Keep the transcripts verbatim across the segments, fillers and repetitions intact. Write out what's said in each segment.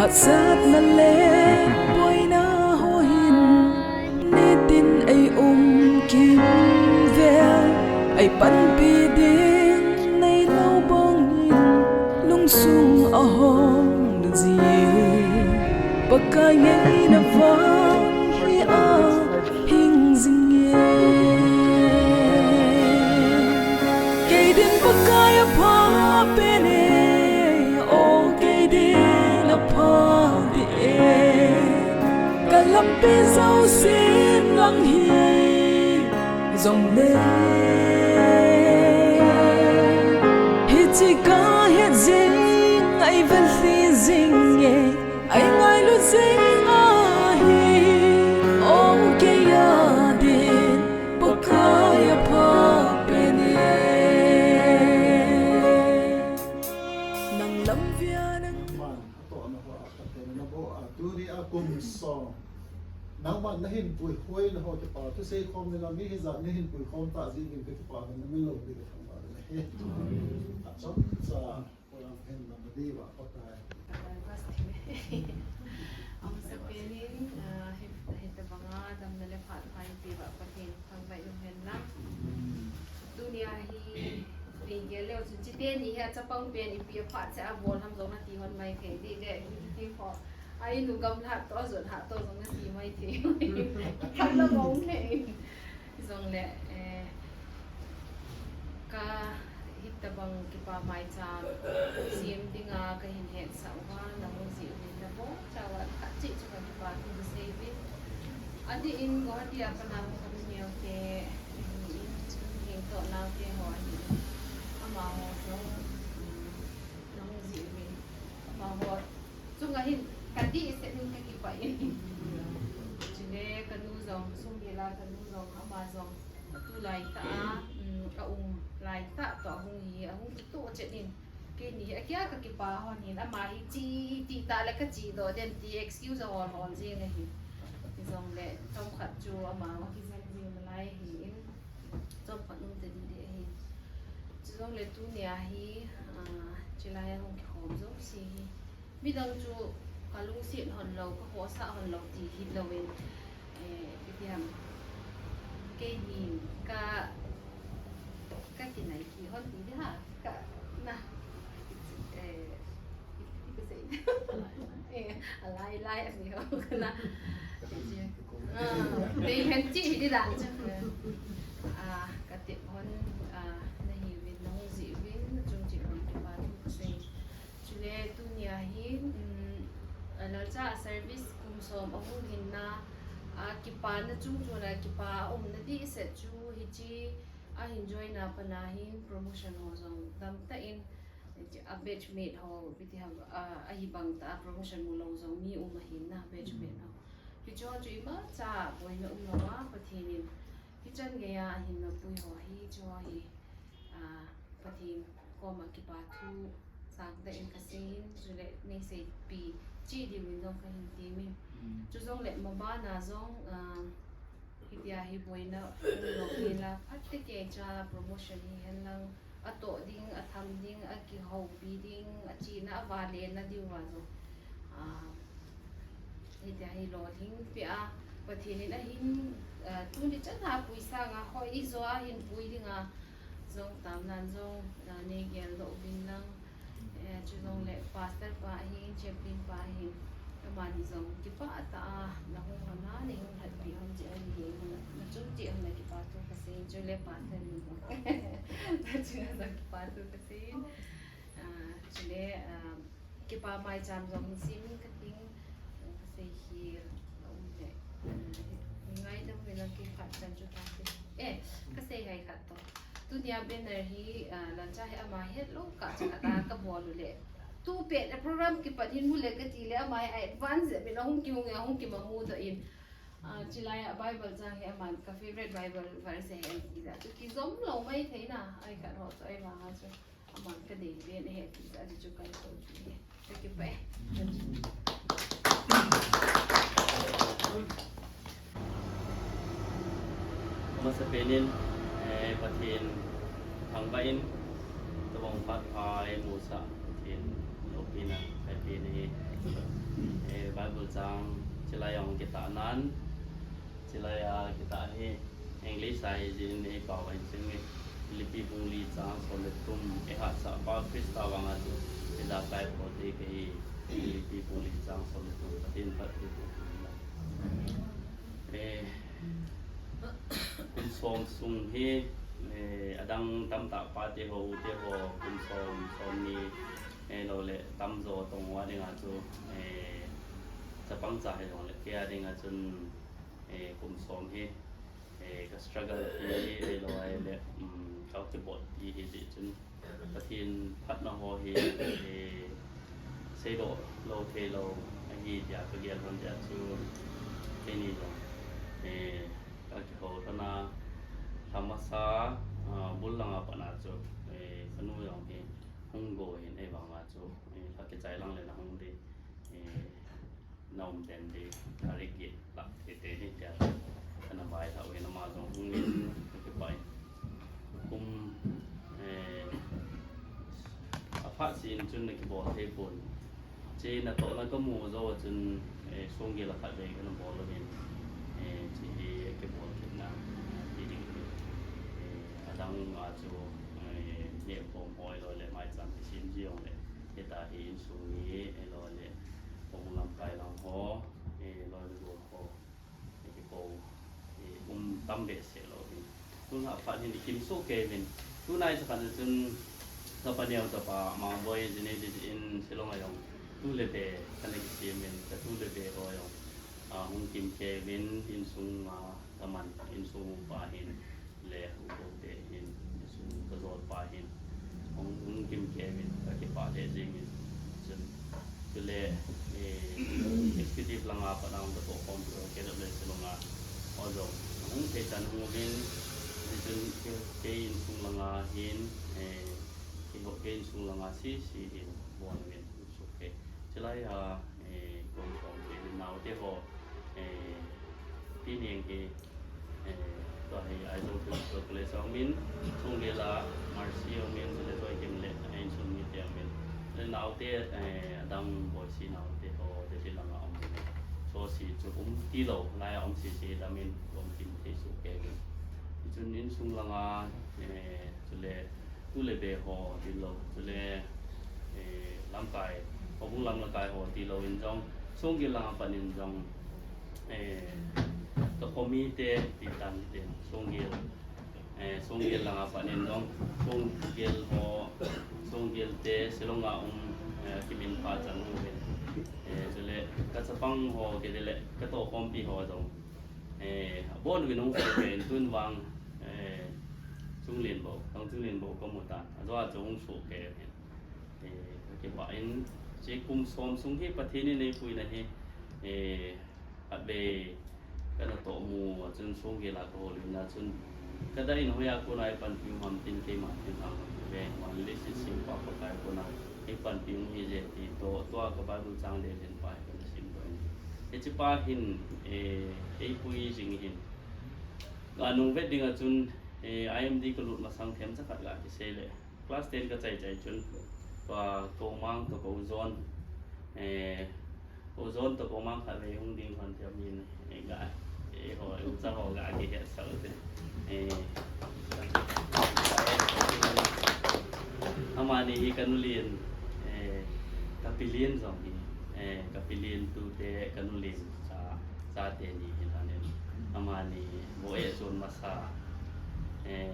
Hahsatna le boina ho hin nitin ei um kimvel, ei panpi ding neilou bangin lungsung ahong ji. Pakai ngeina vang hi a hing jing e. Kei din Pakai apha pen e, o kei din apha di e. Ka lampi jousen lang hi jong le, hiche ka het jing, ei vel hli jing e. Ei ngailu jing ahi, o kei a din Pakai apha pen e. Nang lam via nang. Aman, atohna ho a, atatna ho a, tuni a kum som. Nangman nahin puihoi na ho kipah, thusei khom ni la mi hijat nahin puikhom tah jeh in ka kipah na min lou ding ka thangvah na he. Achom cha. Amasapeni, ah, hi, hitabanga damna le phat pha ipi ba Pathen thangvah in um hen lang. Tunia hi, nigel leu chun chiteni hi a chapang pen ipi a phat cha a bol ham jong nati hon mai thei di le, hiti ho. A inu gamla to, jot ha to jong nati mai thei. Kikhat la mong thei. Jong le, eh, ka hitabang kipa maicham sem dinga ka hin hetsah uva, na hung jih uvin na bol chauva khat cheh chu ka kipa thu ka sei uvin. Adeh in Guwahati a pat na ka neo te, in, in, in to nao te ho ahi. Amaho jong, um, na hung jih uvin. Amaho chunga hin ka dih set in ka kipah in. Chule ka nu jong, sum hila ka nu jong, ama jong. Tulai tah a, um, a um lai tah toh a hung hi, a hung kitoh chet in. Keini hi, a kia ka kipa hon hin, ama hi chi, ti tah le ka chi doh den ti excuse a hol hol jing ahi. Hijongle, chomkhat chu ama hung kijen jing nalai ahi in. Chomkhat um tading ding ahi. Chujongle tunia hi, ah, chilai a hung kikhom jouse hi. Midang chu ka lungset hon lou, ka khohsah hon lou ti hilou in, eh, ipi ham. Keini ka, ka kinai ki hon ti di ha, ka, na, eh, ipi ka sei. Eh, alai lai ani ho, ka na. Ah, dei hen ti di dan chu. Ah, ka tep hon, ah, nahi uvin, na hung jih uvin, na chung cheh uvin, kipa thu ka sei. Chule tunia hi, um, Lalcha a service kum som a hung hinna, a kipana chungchon a kipa a umna dih set chu hiche a hin join a pat na hin promotion ho jong damtah in, a batchmate ho, ipi ti ham, a, ahi bang tah a promotion mu lou jong mi um ahin na batchmate ho. Hiche ho chu imacha boina um louva, Pathen in hichan geiya ahin mapui ho hi, hiche ho hi, ah, Pathen koma kipa thu sangtah in ka seiyin, chule nei seipi cheh diuvin jong ka hin temin. Mm. Chujongle mabana jong, ah, hitia hi boina um lou hela, phatecha promotion hihen lang, atoh ding, atham ding, akihoupi ding, achena, avalena diuva jong. Ah, hitia hi lolhing peh a, Pathen in ahin, ah, tuni chan a pui sanga, hoi ijo a hin pui dinga, jong tamnan jong, ah, nei geldoh uvin lang. Eh, chujongle pastor pa ahin, chaplain pa ahin, amani jong kipah tah a, na hung hon a, nei hung lhatpi hon jeh ahi, na chung cheh hon a kipa thu ka seiyin, chule pastor in jong. Na chung a jong kipa thu ka seiyin. Ah, chule, ah, kipa maicham jong hin semin ka ting, ka sei khel, aum le. Ah, ngaidam uvin lang kei khat chan chu ta te. Eh, ka sei hai khat toh. Tunia banner hi, ah, Lalcha hi ama hetlou kah cha khat a ka bol u le. Tu pet le program kipat hin mu le ka ti le ama hi a advance jep in ahung kihung in ahung kimamu doh in. Ah, chulai a Bible chang hi aman ka favorite Bible verse ahi ti jeh chu kijom lou mai thei na. Ai khat ho chu ai vang a chu. Aman ka dei pen ahi ti jeh chu ka tou chu ahi. Ka kipah e. Amasapen in, eh, Pathen thangvah in, tobang phat pha eimusah, Pathen loupina, Pathen hi. Chang, chilai jong kitah nan, chilai a kitah hi English a hi jin, eipao a hin chun Philippi bung li chang som le thum, eihahsah pa Christa vanga chu ijakai phote kahi. Philippi bung li chang som le thum, Pathen phatthei boh. Eh, kum som sung hi, eh, adang tamtah pate ho, ute ho, kum som, somni, eh, lou le tamjo tong ho dinga chu, eh, chapang cha hijongle kei a dinga chun, eh, kum som hi, eh, ka struggle pi hi, eh, lou ahile, um, ka kibol pi hi ti chun, Pathen phatna ho hi, eh, seidoh lou thei lou ahi tia ka gel lhon tia chu, keini jong, eh, ka kihou lhon a, lha masa, ah, bul langa pat a chu, eh, ka nu jong hi hung go in, ahivanga chu, eh, lha kichai lang le na hung ding, eh, na um den ding, tarik get lah thei thei ding tia kana vailhah u hin, ama jong hung in, ka kipah in. Kum, eh, aphat seh in chun na kibol thei pon. Hiche natohna ka mu jou a chun, eh, songgel a khatvei kana bol uvin, eh, hiche hi kibol kitna ti ding hi, eh, adang a chu, eh, nehkhom ho ahilou le maicham kisem ji jong le, hitia hi insung mi ahilou le, hung lamkai lang ho, eh, loi le gol ho, eh, kikou, eh, um tam behseh lou hin. Tulha phat hin i kim soh kei uvin. Tunai cha khat na chun ka paneo chapa Mangboi jine di in Shillong a jong tu le be kana kisem in, ka tu le be ho jong, ah, hung kim kei uvin, insung a ka man, insung upa hin le u Kote hin, insung ka jolpa hin, hung, hung kim kei uvin, ka kipah lheh jeng in. Chun, chule, eh, executive langa pat a hung ka tohkhompi ho, K W S Shillong a, ho jong hung thei chan hung uvin, chun kei, kei insung langa hin, eh, kei ho, kei insung langa sese hin bon uvin, hung soh kei. Chulai a, eh, kum som sung in naote ho, eh, Pi Neng hi, eh, tua hi Aizawl Theological College a um in, Chonggel a Mercy a um in, chule Joikim le, eh, insung mite a um in. Le naote, eh, adang Boise naote ho, Delhi langa um in. Jouse chu um tilou, lai a um sese dam in, um kim thei soh kei uvin. Chun insung langa, eh, chule tu le be ho tilou, chule, eh, lamkai, houbung lamkai ho tilou in jong, Chonggel langa pat in jong, eh, ka khomite ti tan tin, Chonggel, eh, Chonggel langa pat in jong, Chonggel ho, Chonggel te Shillong a um, eh, kiminpha chan uvin. Eh, chule ka chapang ho kiti le ka tohkhompi ho jong, eh, abon uvin hung soh kei in, tun vang, eh, Chunglen bou, Thang Chunglen bou ka mu tan. Ajou a chu hung soh kei in. Eh, ka kipah in, hiche kum som sung hi Pathen in eipuina hi, eh, khatvei kana toh mu a chun Chonggel a ka hol in a chun, ka da in hoiya kona eipanpi u ham tin, keima tin ham ve, van le leiset sempa Pakai kona eipanpi u hije ti toh, tua ka Bible chang le len pa hi kana simdoh in. Hiche pa hin, eh, eipui jing hin. Ka nung vet ding a chun, eh, I M D ka lut masang themcha khat ga kisei le. Class ten ka chai chai chun, tua Koumang toh Kouzon, eh, Kouzon toh Koumang khatvei hung ding lhon thei min, eh, ga, eh, ho, eh, ucha ho ga kihet sah u te. Eh, amani hi ka nu lien, eh, ka pi lien jong hi, eh, ka pi lien tute, ka nu lien cha, chate ni hi lhon in. Amani vo e chun masa, eh,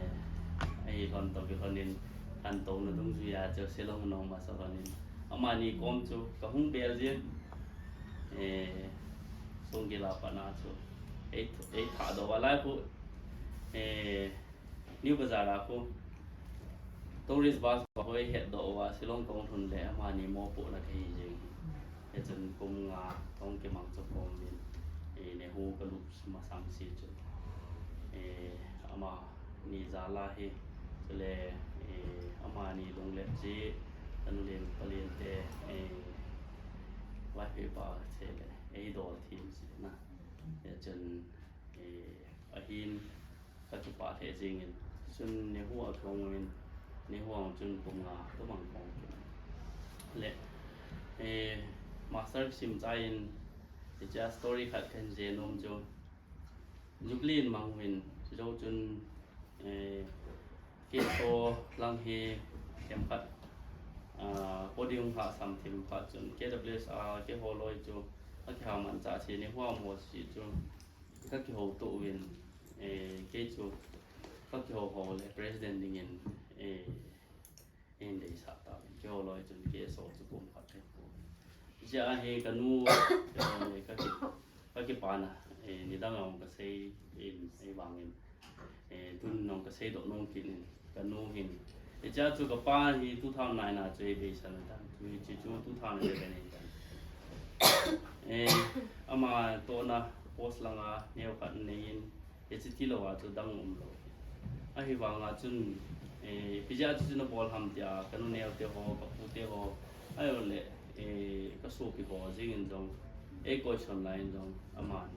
ahi lhon toh kilhon in, An touna dungjuia chu Shillong nong masa lhon in, amani kom chu ka hung bel jin. Eh, Chonggel a pat a chu ei, ei thahdoh uva lai khu, eh, New Bazar a khu tourist bus uva khu ei hetdoh uva Shillong kahung lhun le amani mopohna kahi jeng. Hichun kum nga kahung kimang chu kom in, eh, NEHU ka lut masang se chu, eh, ama ni jal a hi, chule, eh, amani lunglep jeh, ka nu lien ka pa lien te, eh, Vaiphei pa che le, ei dol thim jeh na. Hichun, eh, ahin ka kipah lheh jeng in, chun NEHU a kahung in, NEHU a chun kum nga tobang kahung kim in. Le, eh, master sim chai in, Hiche a story khat kahin jih nom chu, Jubilee in mang uvin, chujou chun, eh, kei toh lang hi themkhat, ah, podium hahsam thim phat chun, K W S a keiho loi chu, akiha manchah cheh in, hua mo si chu, kakihou to uvin, eh, kei chu, kakihou hou le president dingin, eh, Hin deisah tauvin, keiho loi chun K S O chu kum khat kahin pu. Hiche a hi kanu, eh, kaki, kakipana, eh, nidang a hung kasei in, ahivangin, eh, tun hung kasei doh nom kit in, kanu hin. Hiche a chu kapa hi two thousand nine a chu eideisan tan, chu hiche chu two thousand eleven ahitan. Eh, ama tohna post langa neo khat anei in, Hiche tilou a chu dang umlou. Ahivanga chun, eh, ipi jeh a chu chuna bol ham tia, kanu neo te ho, kapu te ho, ahilou le, eh, kasopi ho jeng in jong, ei question lai in jong, aman,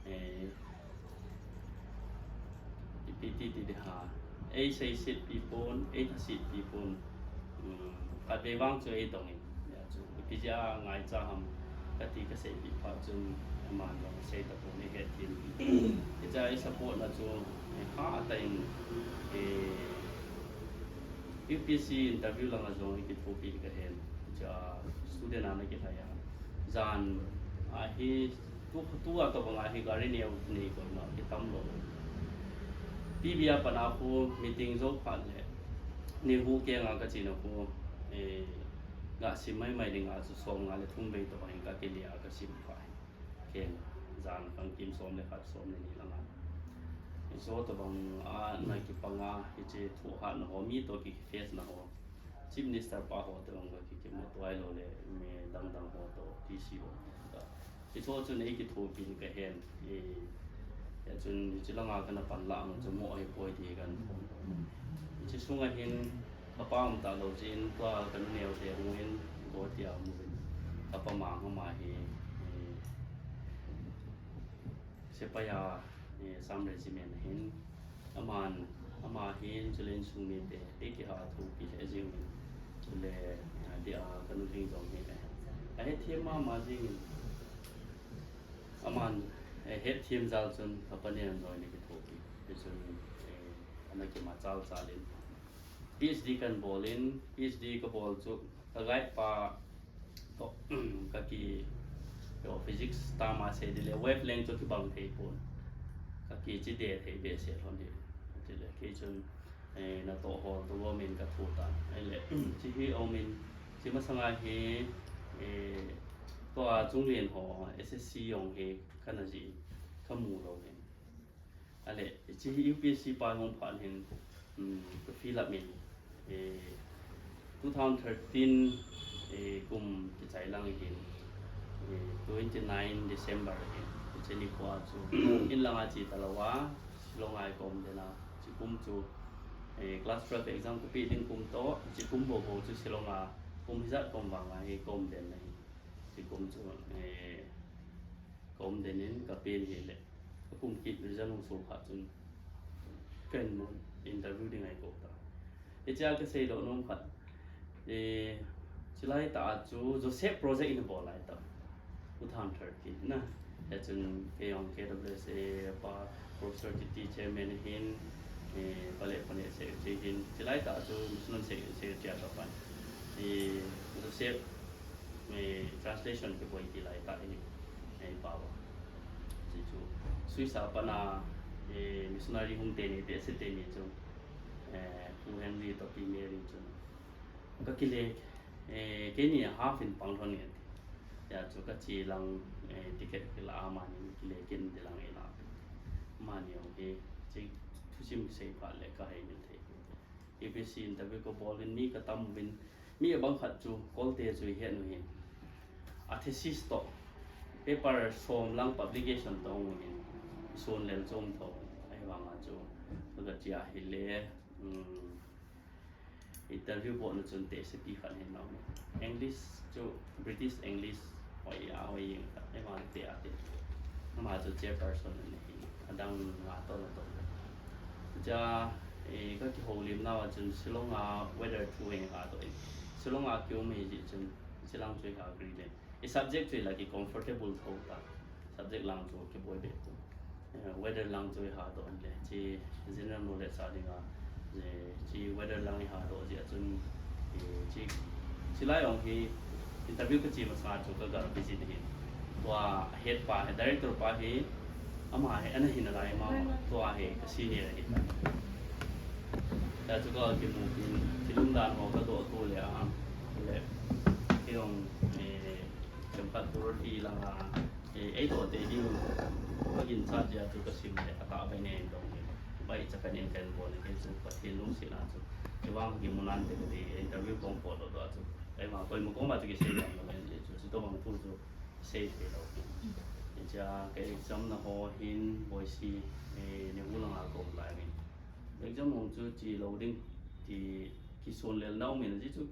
eh, ipi ti ti ding ham, ei seiset pi pon, ei thaset pi pon, um, khatvei vang chu ei dong in. Hijeh a chu, ipi jeh a ngaicha ham kati kaseipeh phat chun, aman jong asei tapon, eihet them. Hiche a i support na chu, eh, hatah in, eh, U P S C interview langa jong i kithopi kahen. Hiche a student a na kilhai a. Jan a hi tu, tua tobang a hi gari neo nei koima kitam lou. P B a pat a khu meeting jou phat le, NEHU kenga kachena khu, eh, Gasim maimai dinga chu som nga le thum vei tobang in kakile a kasim pha hi. Ken jan khang kim som le khat som le ni langa. Hiche tobang a na kipanga hiche thohhatna ho mi toh kiface na ho. Chief Minister pa ho tobang ka kikim na tuai lou le mi dang dang ho toh D C ho. Hiche chun ei kithopi kahen. Eh, hiche chun hiche langa kana pan lah a chu mo ahipoi ti kan phong. Hiche sunga hin Kapa um talou jin, tua kanu neo te hung in, go tia um uvin. Kapa ma hung ma hi, eh, sepai a, eh, Assam Regiment ahin. Aman, ama hin, chule insung mite, ei kiha thopi lheh jeng in. Chule, eh, dia kanu lhing jong hi, eh, ahethem mama jeng in. Aman, eh, hethem jal chun, kapa nen jong in kithopi. Hichun, eh, ana kimachal chal in. P H D kan bol in, P H D kabol chu ka guide pa toh, kaki, yo, physics term a sei ding le, wavelength chu kibang thei pon. Kaki chi de thei behseh lhon hi. Chule, kei chun, eh, natoh ho toh government ka thu tan. Ahile, chi hi aum in, chi masanga hi, eh, tua chunglen ho, S S C jong hi kana jih, kamu lou hi. Ahile, hiche hi U P S C pa hung phat hin, um, ka fill up in, eh, two thousand thirteen, eh, kum kichai lang hin, eh, twenty nine December hin, hiche nikho a chu, in langa che talou a, Shillong a i ka um den a, hiche kum chu, eh, class twelve exam ka pe ding kum toh, hiche kum bou bou chu Shillong a, kum hijat kum vang a hi ka um den ahi, hiche kum chu, eh, Ka um den in ka pen hile, ka kum kit result hung so phat chun, ka in mun interview ding a i kou ta. Hiche a ka seidoh nom khat, eh, chulai tah a chu Joseph Project in bol lai ta. Two thousand thirteen na. Hichun kei jong K W S A pa Professor T T Chairman hin, eh, pa le pa ne Secretary hin. Chulai tah a chu Mission Secretary a ka pan. Eh, Joseph, eh, translation kibol ti lai tah hi, eh, pao. Hichu, Swiss a pat a, eh, missionary hung teni, behseh teni chu, eh, Pu Henry toh Pi Mary chu. Ka kile, eh, keini half in pang lhon nge ti. Hijeh chun ka che lang, eh, ticket kila a amani kile kit in ti lang e na. Amani jong hi, che thusim kisei phat le ka hei mil thei. U P S C interview ka bol in mi ka tam uvin, mi abang khat chu Kolte chu i het u hin. A thesis toh, paper som lang publication toh um u hin, sun lel chom tho, ahivang a chu, ka che a hile, um, interview bol na chun te sepi khat hin na um. English chu, British English, Hoi a, hoi jeng khat, eima te a te. Ama chu chairperson ani hi, adang nga toh na toh. Cha, eh, ka kihoulim nau a chun Shillong a weather thu hi nga toh in. Shillong a kium hi jeh chun, Shillong chu hi Greenland. I subject chu ila ki comfortable tho ta. Subject lang chu kiboi be tu. Eh, weather lang chu i ha doh le. Chi general knowledge sa dinga. Chi weather lang i ha doh jeh a chun. Eh, chi, chi lai ong hi interview ka chi masa chu ka ga visit hi. Tua head pa, director pa hi ama hi ana hin alai ma, tua hi ka senior hi ta. Ta chu ka kimu pin, thil umdan ho ka doh tu le a, le, kei jong, eh, themkhat tu roti lang a, eh, ei doh te ding, ka ginchat jeh a chu ka sim le, a tah bai nei dong le, bai cha ka nen kan bol le, kei chu Pathen lungset a chu, kei vang kimu nan te ka ti, interview kong pot doh doh a chu, kei vang koima koma chu kisei ding lo le, chu, chu tobang thu chu, Sei thei lou. Hichea ka exam na ho hin Boise, eh, Nehru langa ka um lai uvin. Exam hung chu che lou ding ti kisun lel na um in, ajeh chu,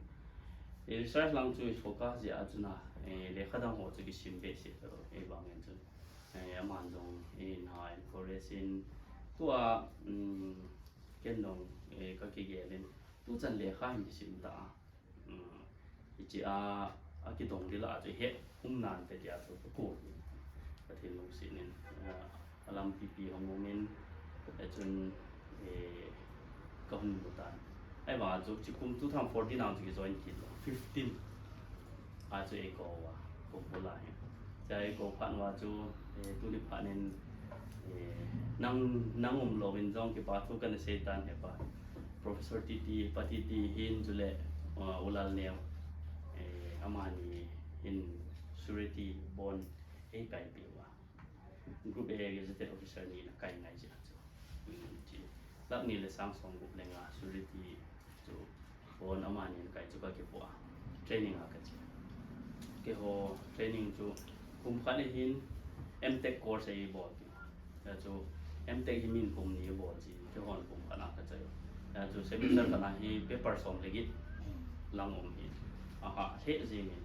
eh, research lang chu i focus jeh a chun a, eh, lekha dang ho chu kisim behseh talou, eh, vang in chun. Eh, aman jong, eh, na encourage in tua, um, ken jong, eh, ka kigel in. Tuchan lekha hin kisim ta a. Um, hichea, a kidong ding lah a chu het um nan te tia chu ka kou. Pathen lungset in, ah, a lampi pi hung um in, eh, chun, eh, ka hung mu tan. Ahivang a chu, chi kum two thousand fourteen a chu ki join kit lou. Fifteen a chu ei kou uva, kou bul a hin. Chua ei kou phat uva chu, eh, tuni phat in, eh, nang, nang um lou in jong kipa thu kana sei tan he pa. Professor T T, Pa T T hin chule, uh, U Lalneo, eh, amani hin surety bond ei kaipeh uva. Group A Gazetted Officer ni na kai ngai jeh a chu. Um, chi, lakh ni le sang som gup le nga surety chu bond amani in kai chu ka kipoh a. Training a ka che. Keiho training chu kum khat a hin M Tech course ei bol. Hia chu M Tech hi min kum ni bol ji, keihon kum khat a ka chai u. Hia chu semester khat a hi paper som le get lang um hi. Aha, lheh jing in.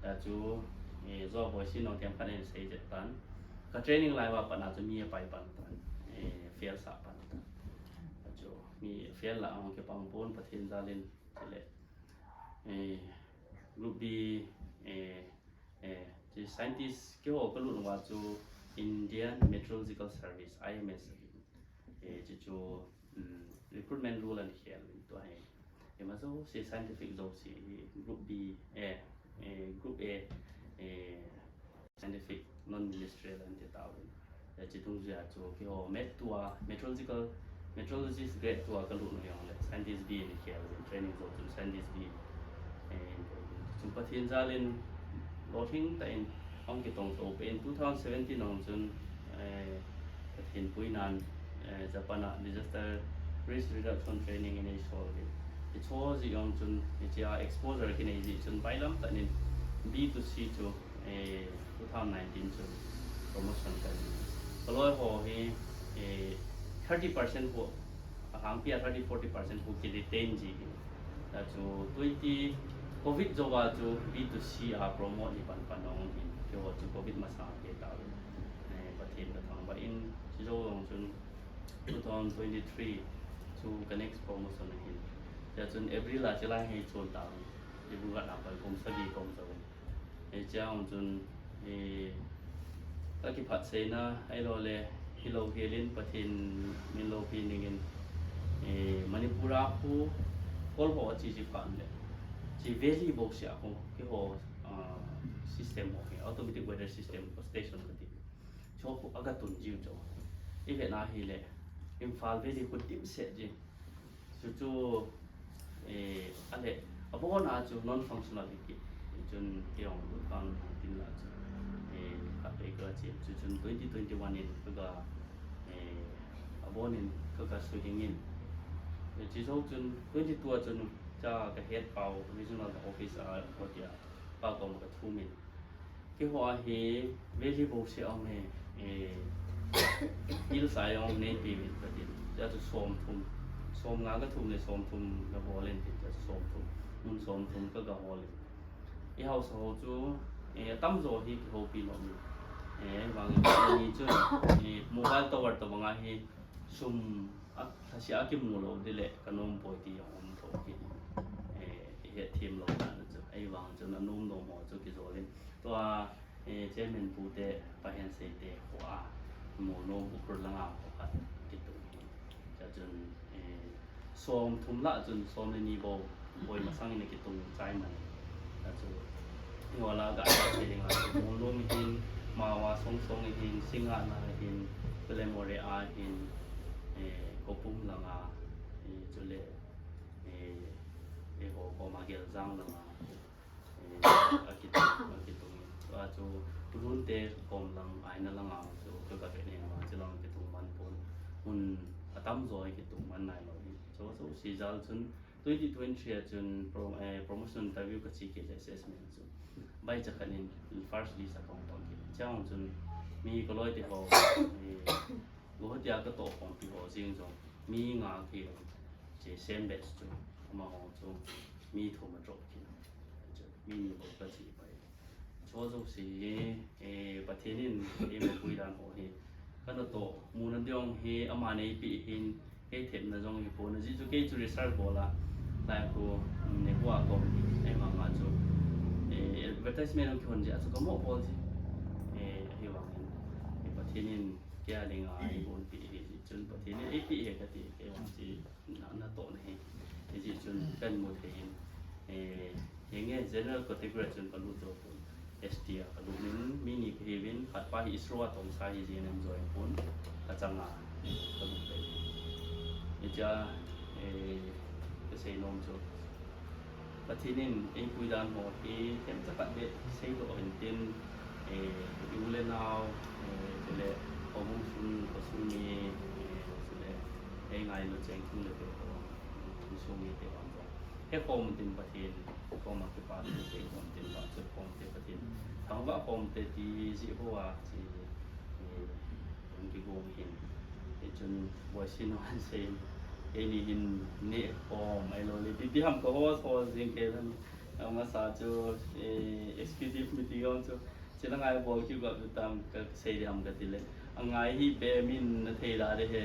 Hia chu, eh, jo Boise nong themkhat in sei jep tan. Ka training lai uva pat a chu mi apai pan tan. Eh, fail sah pan tan. Hia chu mi fail lah a hung kipang pon Pathen jal in chule. Eh, Group B, eh, Eh, chi scientist keiho ka lut uva chu Indian Meteorological Service, I M S. Eh, chi chu, um, recruitment rule ana khel in tua hi. Ima jouse scientific jouse hi group B, eh, eh, group A, eh, scientific non-ministerial ana ti tauvin. Eh, chi dungjuia chu keiho met two a, meteorological, meteorologist grade two a ka lut u jong le, scientist B in khel in training jou chun scientist B. Eh, chun Pathen jal in lolhing tah in ahung kitong to peh in two thousand seventeen a chun, eh, Pathen puinan, eh, Japan a disaster risk reduction training in ei sol in. Hiche jeh jong chun, hichea exposure kinei jeh chun, bailam tah in B to C chu eh, two thousand nineteen chu promotion ka nei. Ka loi ho hi, eh, thirty percent ho, alhangpi a thirty, forty percent ho ki retain ji. Hia chu twenty, covid jou a chu B to C a promote ni pan pan ong hin. Keiho chu covid masang kei tah le. Eh, Pathen ka thangvah in, chi jou jong chun two thousand twenty-three chu ka next promotion ahin. Hia chun April a chilai hi chun tah. Ibu gat a pan kum sagi kum sagi. Eh, chang chun, eh, ka kiphat seina, ahilou le, hilou helin Pathen min loupi dingin, eh, Manipur a khu, kol ho chi chi phan le. Chi valley bouseh a khu, keiho, ah, system ho hi, automatic weather system, station kati. Chu khu aga tun jiu chu. I vet na hile, Imphal valley khu dimset ji. Chu chu, eh, ale, abon a chu non-functional hi kit. Chun kei jong lu thang tin la chu, eh, khat vei ka che. Chu chun twenty twenty-one in ka ga, eh, abon in ka ga suhing in. Eh, chi jou chun twenty-two a chun cha ka head pau regional office a ko tia pa koma ka thum in. Keiho a hi valley bouseh a um e, eh, hills a jong neipe uvin katin. Hia chu som thum, som nga ka thum le som thum ka hol in tin, hia chu som thum, mun som thum ka ga hol in. I haosa ho chu, eh, atamjo hi kihoupi lou in. Eh, vang in, ni chu, eh, mobile tower tobang a hi, sum a, lhasia kimu lou ding le, ka nom poi ti jong um thou kit. Eh, i hetthem lou dan chu, ahivang chun anom nom ho chu kijol in. Tua, eh, chairman pu te, pahen sei te, kho a, Molnom Ukhrul langa kho khat kitung. Chachun, eh, som thum lah chun som le ni bou, boi masang in kitung chai man. Chachun, ihola ga chai te ding a, Molnom hin, Mawa Songsong hin, Singngat na hin, Pelemore a hin, eh, Kopum langa, eh, chule, eh, eh, ho, ho ma Geljang langa. Eh, akitung, akitung. Tua chu, Pulun te kom lang, Aina langa chu, ka ka pe ne ma, chu lang kitung man pon. Hun atam jo kitung man nai lo. So, so, si jal chun, twenty twenty-three a chun, pro-, eh, promotion interview ka chi ke assessment chu. Bai cha khan in, first list a kong kong ki. Chang chun, mi ko loi te ho, eh, Guwahati a ka to kong pi ho jing jong, mi nga ki, che same batch chu, ama ho chu, mi thum a drop ki. Chu, mi ni bou ka chi pai. Chu jouse hi, eh, Pathen in eimapui dan ho hi. Ka natoh muna ding hi ama neipi hin, kei themna jong hi pon. Ajeh chu kei chu research bol a. Lai khu, um, nei hua ko, eima nga chu. Eh, advertisement hung kihon jeh a chu ka mo bol ji. Eh, ahivang hin. Eh, Pathen in kei a ding a eibonpi hi jeh chun Pathen in eipi hi ka ti, kei vang chu. Na, natoh na hi. Hijeh chun kan mu thei in, eh, henge general category chun ka lut jo pon. S T a ka lut in mi ni ka hiuvin, khat pa hi ISRO a tongsa hi J N M join pon, ka chang a ka lut thei. Hichea, eh, ka sei nom chu, Pathen in eipui dan ho hi themcha khat beh seidoh hin tin, eh, i u le nao, eh, chule, houbung sung, khosung mi, eh, chule, Ei ngailu cheng thu le te ho, insung mi te ho jong. He khom tin Pathen, khom a kipa thu te khom tin, vahchoi khom te Pathen. Thangvah khom te ti jeh ho a, chi, eh, hung kigong hin. Hichun, boisin ho an sei, eini hin neh khom, ahilou le, ipi ti ham ka ho, ho jing kei tan. Amasa chu, eh, executive meeting ho chu, Chila ngai bol kigop tam ka sei ding ham ka ti le. Angai hi be min na thei da de he,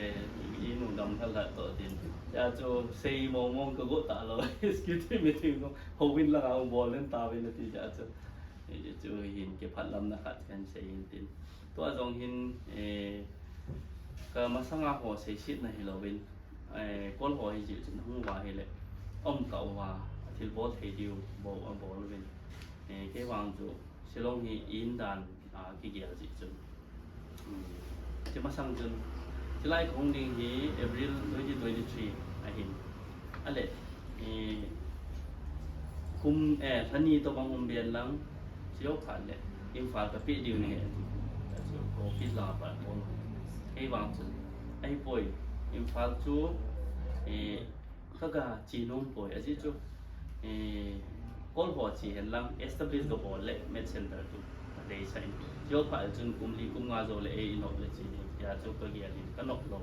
i nu gam thal la to tin. Hijeh chun sei mong mong ka got ta lou. Executive meeting ko, houbung langa bol len tauvin ati jeh chun. Hijeh chun hin kiphatlamna khat kan sei hin tin. Tua jong hin, eh, ka masanga ho seisetna hilouvin, eh, Kol ho hi jeh chun hung uva hile. Um tauva, thilbol thei diu, bol, bol uvin. Eh, kei vang chu, Shillong hi in dan, ah, kigel jeh chun. Hmm. Chi masang chun, chilai kahung ding hi April twenty twenty-three ahin. Ale, eh, kum, eh, lha ni tobang um ben lang, chujou phat le, Imphal kapeh diu nahi ati. Achu, office langa pat bol. Kei vang chun, ahipoi, Imphal chu, eh, Ka, ka che nom poi, ajeh chu, eh, Kol ho che hen lang, establish kabol le, med center chu, ka deisah in. Chujou phat chun kum li, kum nga jou le, ei inop le che, tia chu ka gel in, ka nop lou.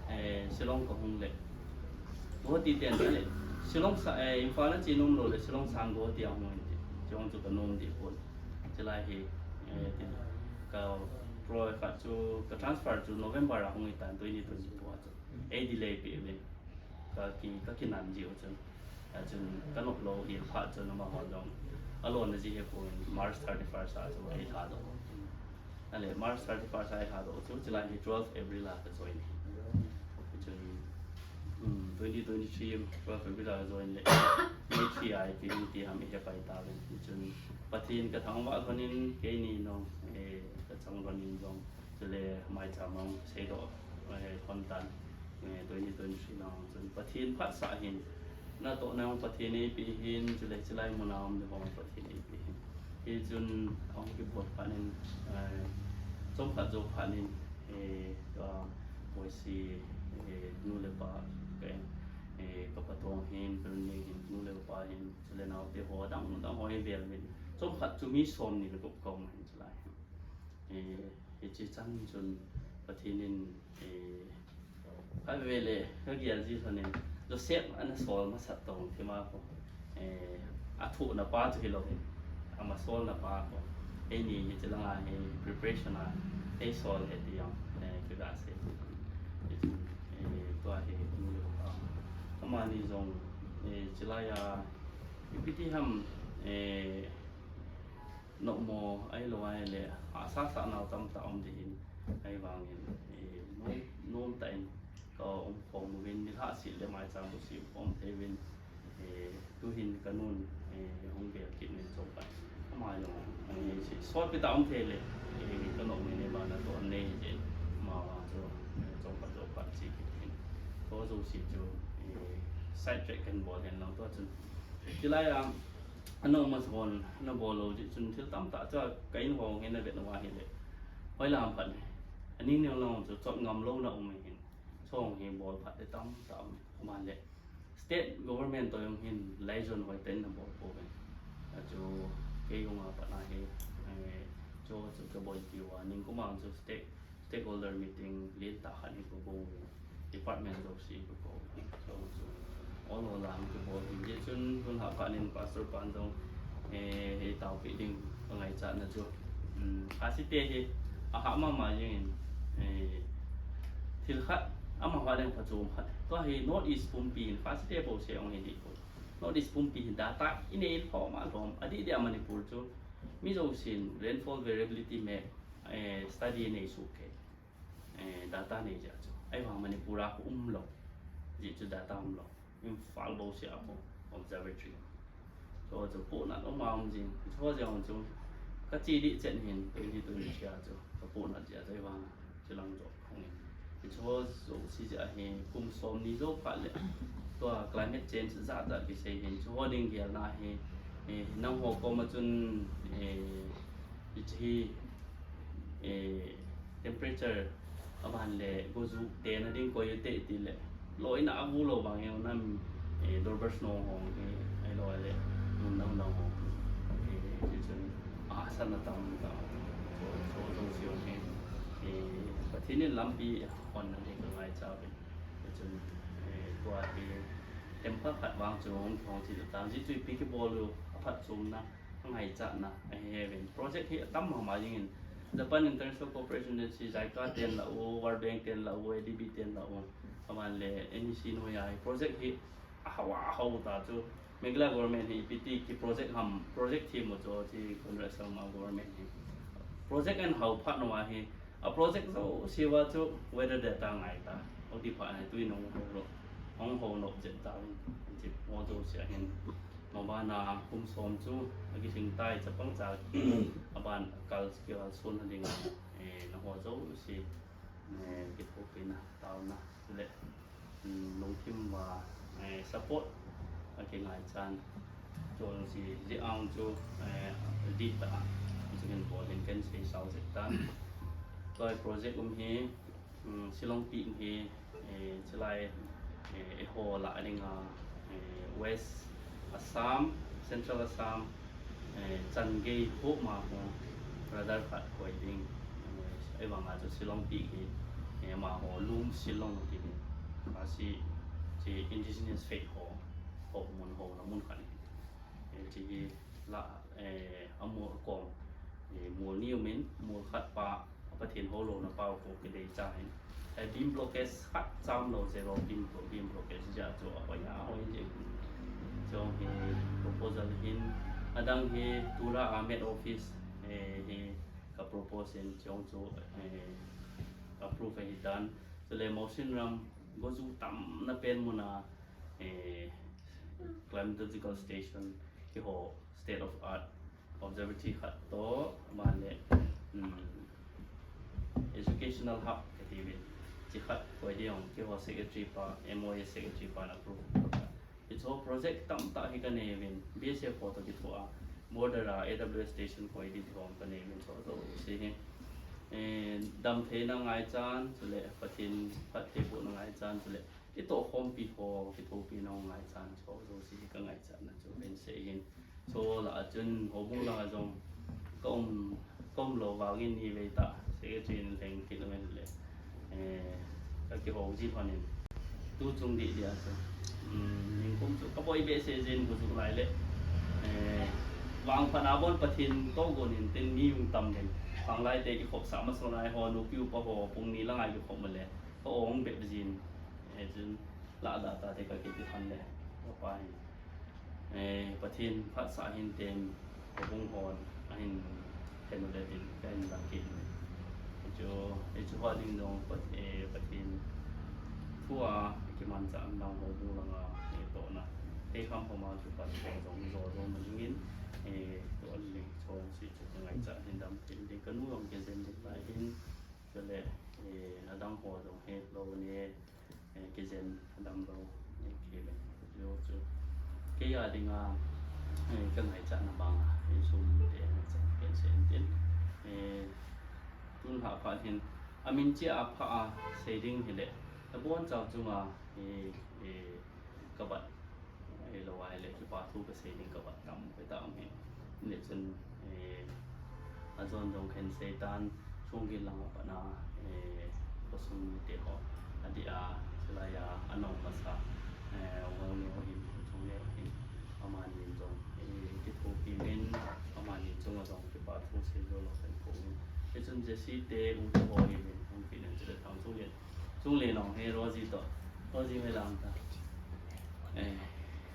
Eh, Shillong kahung le. Guwahati ten le, Shillong sa, eh, Imphal a che nom lou le, Shillong sang Guwahati a hung in ti. Chujong chu ka nom deh pon. Chilai hi, eh, tin, ka pro khat chu, ka transfer chu November a hung in tan, twenty twenty-four a chu. Ei delay peh uvin. Ka ki, ka kinan jeh u chun. Achun, ka nop lou hi phat chun amaho jong. Alona jeh hi pon March thirty-first a chu ei lhadoh. Ale, March thirty-first a ei lhadoh chu, chulai hi twelve April a ka join. Chun, um, twenty twenty-three, twelve April a ka join le. May three a ei peh in ti ham i he pai tauvin. Chun, Pathen ka thangvah lhon in, keini jong, eh, ka chang lhon in jong. Chule maicham a hung seidoh, eh, lhon tan, eh, twenty twenty-three na hung chun Pathen phatsah hin, natohna jong Pathen eipeh hin, chule chilai muna um ding jong Pathen eipeh hin. Hichun ahung kibot phat in, eh, chomkhat jou phat in, eh, ka boise, eh, nu le pa, ka, eh, ka patong hin, ka nu hin, nu le pa hin, chule naote ho, dang dang ho eivel uvin. Chomkhat chu mi somni le gup ka um hin chulai. Eh, hiche chan chun Pathen in, eh, khatvei le, ka gel ji lhon in, Joseph ana sol masat tong thima ko, eh, athohna pa chu hilou hin, ama solna pa ko. Eini hiche langa hi preparation a, ei sol hi ti jong, eh, ka ga sei. Hichun, eh, tua hi, nu le pa. Amani jong, eh, chilai a, ipi ti ham, eh, Nopmo ahilou ahile, hahsa sah nau tamtah um ding ahin, ahivangin, eh, nom, nom tah in ka um khom uvin, nilhah seh le maicham bu seh khom thei uvin, eh, tuhin ka nun, eh, hung vel kit uvin Chongphat. Ama jong, eh, sotpi tah um thei le, eh, ka nopmo in, eh, bana toh an nei je, ama vang chu, eh, Chongphat, Chongphat chi kit in. Tua jouse chu, eh, side track kan bol hen lang tua chun. Chulai a, Ano mas hon, ano bol lou jeh chun thil tamtah chu ka in hong hin na vet na va hi le. Hoilam phat ne. Ani neo lang chu chot ngam lou na um hin. Chong hi bol phat te tamtah um. Aman le. State government toh jong hin liaison hoi ten na bol pou ve. Achu kei jong a pat na hi. Eh, chu chu ka bol ki va. Ningkum a chu state Stakeholder meeting lentah khat hi ka bol uvin, department jouse ka bol uvin. Chu, chu, ol ol lang ka bol uvin. Hijeh chun, tun haphat in Pastor pan jong, eh, hei taopi ding ka ngaichatna chu. Um, Khasi te hi, ahah mama jeng in, eh, thil khat, amaho a ding phachom khat. Tua hi North East pumpi in, Khasi te bouseh jong hi dih poi. North East pumpi hi data i nei lhom a lhom, adih dih a Manipur chu, mi jousen rainfall variability map, eh, study nei suh kei. Eh, data nei jeh chu. Ahivang Manipur a khu um lou. Jeh chu data um lou. Imphal bouseh a khu observatory. Chu chu pohnat um a um jing. Chu jeh chu ka che dih chet hin twenty twenty-three a chu ka pohnat jeh chu ahivang chu lang jo hung in. Chu jouse jeh a hi kum som ni jou phat le tua climate change jat jat kisei hin chu ho ding gelna hi, eh, nangho koma chun, eh, hiche hi, eh, temperature aban le goju tena ding koi u te ti le loina avu lou vang jong nam, eh, Durbar Snow ho hi, ahilou le, mun dang dang ho, eh, hichun ahahsatna tamtah, chu, chu jouse jong hi, eh, Pathen in lampi honna ding ka ngaicha uvin, hichun, eh, tua hi, temple khat vang chu hung kihong chi ta, hichu ipi kibol u, aphatchomna, angaichatna ahi uvin. Project hi atam mama jing in, Japan International Cooperation Agency, JICA ten la u, World Bank ten la u, A D B ten la u, aban le N E C noiya hi project hi ahao ahao ta chu, Meghalaya government hi ipi ti ki project ham, project them u chu, chu Conrad Sangma government hi project ahin hao phat uva hi, a project jouse uva chu weather data ngai ta, oti phat hi tui nung ho lo, hung ho nop jep ta, ti ho jouse ahin. Mabana kum som chu akising tai, chapang cha aban kal skill sun ding, eh, nangho jouse, eh, kithopina, taona le, um, lungthim uva, eh, support akingaichan. Chu jouse jeh a chu, eh, dih tah a, chu hin bol hin ken sei sao jep tan. Tua project um hi, um, Shillong Peak hi, eh, chulai, eh, eiho lah a dinga, eh, West Assam, Central Assam, eh, chan gei ho ma ho radar khat koi ding, eh, ahivanga chu Shillong Peak hi, eh, amaho Lum Shillong ti hi, Khasi, chu indigenous faith ho, ho mun ho na mun khat hi, eh, chu hi lah, eh, amol kom, eh, mol ni um in, mol khat pa, a Pathen hou louna pa u khu kidei cha hin. Eh, beam blockage khat cham lou, zero beam blo-, beam blockage jeh a chu ahoi ahoi jeh. Chu hi proposal hin, adang hi Tura a Met Office, eh, hi ka propose in chu chu, eh, approve ahi tan. Chule Mawsynram goju tamna pen muna, eh, climatological station, keiho state of art observatory khat toh, aban le, um, educational hub kati uvin, chu khat koi ding jong, keiho secretary pa, M O A secretary pan approve. Hicho project tamtah hi kanei uvin, B S F ho toh kithoa, border a A W S station koi ding ho kanei uvin, chu jouse hi, eh, damtheina ngaichan, chule Pathen phattheibohna ngaichan, chule kitohkhompi ho, kithopina ngaichan, chu jouse hi kangaichatna chu kahin sei hin. Chu lah a chun, houbung lang a jong, ka um, ka um lou vangin ni vei tah, secretary in leng kit uvin le, eh, ka kihou ji lhon in, tu chung dih dih a chu, um, ningkum chu ka boi behseh jin, bu chu lai le, eh, vangphat a bon Pathen toh gon in tin mi hung tam in, vanglai te kikhopsah masa lai ho, nupi upa ho, pung ni lang a kikhop ma le, ka ong bep jin, eh, chun, lah dah ta te ka kiti lhon le, ka pa hin. Eh, Pathen phatsah hin tin, houbung hon, eh, In, khen le tin, ka in dam kit. Chu, e chu hua ding dong, Pat-, e, Pathen thu a, kimanchah dang ho bu langa, e, tohna. Te kham kham a chu Pathen jong, jo jo ma jing in, e, to an ling chong si chu ka ngaicha hin dam kit ding, ka nu jong kijen ding lai hin, chule, e, adang ho jong he lo ne, eh, kijen dam lo, eh, kile. Yo chu. Kei a dinga, eh, ka ngaichana banga, insung te ngaicha ken sen tin. Eh, tun ha pha hin, amin chi a pha a sei ding hile. Abon chau chunga, eh, eh, ka bat. Eh, lo ai le kipa thu ka sei ding ka bat tam ka ta um hin. Ni chun, eh, a jon jong khen sei tan, chung gil lang a pat na, eh, khosung mite ho, a dia, chulai a, a nong masa, eh, Wangneo hin, Chungneo hin, amani jong, eh, kithopi min, amani chunga jong kipa thu sei jo lo kan ko min. Hichun Jesse te, U te ho hin, hung pi nan chule thang chung le, chung le nong he Rosie to, Rosie me lang ta. Eh,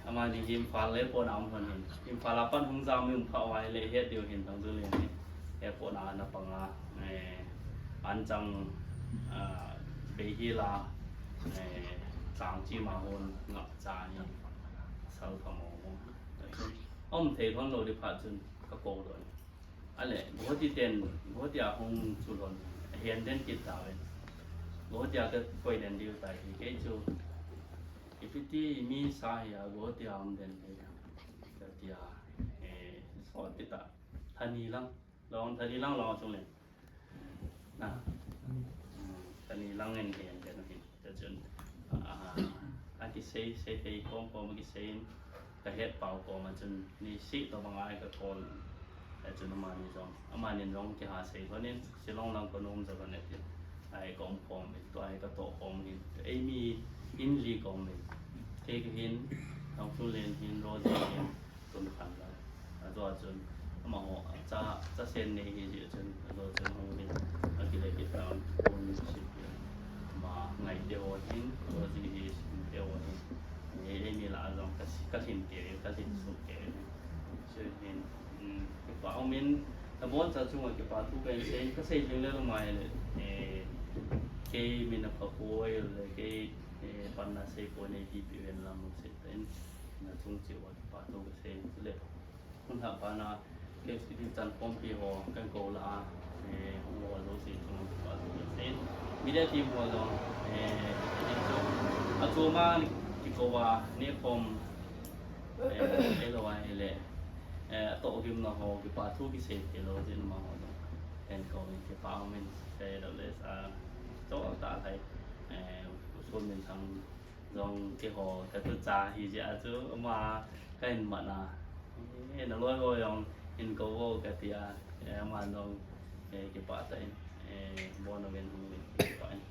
amani hi Imphal le pon a um hon hin. Imphal a pan hung jam mi um pha uva le het diu hin thang chung le ni. He pon a na panga, eh, an chang, ah, bei hi la, eh, chang chi ma hon ngap cha ni. Sal pha mo mo. Om thei thon lo di pha chun ka ko don. Ale, Guwahati ten, Guwahati a hung chu lon, a hian den kit ta ve. Guwahati a ka koi den diu ta hi, kei chu, ipi ti mi sa hi a, Guwahati a um den hi, ka ti a, eh, so ti ta, thani lang, long thani lang long chung le. Na, thani lang in hian den hi. Chachun, ah, a kisei, sei thei kom kom a kisei in, ka het pau kom a chun, ni si to bang ai ka call. Chachun amani jong, amani jong kiha sei lhon in, Shillong lang ka nom ja lhon e tin. Ai ka um kom in, tua ai ka to kom in, ei mi in li kom in. Kei ka hin, Thangchunlen hin, Rosie hin, Tun khan la. A jo a chun, amaho, cha, cha sen nei hi jeh chun, a jo chun hung hin, a kile kit ta un, un si pi. Ma ngai te ho hin, a jo ji hi, si te ho hin. Ni, ni la a jong ka si, ka lhin ke, ka lhin su ke. Si hin, um, pa hung min, na bon cha chung a kipa thu ka in sei, ka sei jing le lo mai le, eh, kei min a pha poi le, kei, eh, pan na sei poi nei ti pi ven lam lo sei ta in. Na chung chi wa kipa thu ka sei, le. Hun ha pa na, K F C D chan pumpi ho, kan ko la, eh, ho lo si chung pa tu se. Media team ho lo, eh, ni chu, a chu ma ki ko wa, ni pom, eh, e lo wa e le, eh, to gim na ho, kipa thu ki se ke lo, jin ma ho lo. Kan ko min kipa min, se lo le sa, to ta thai, eh, usun min thang, jong keiho, ka tu cha hi jeh a chu, ama ka hin mat na. Eh, na loi ho jong hin ko vo ka ti a, eh, ama jong, eh, kipa ta in, eh, bon a ven hung ven kipa in.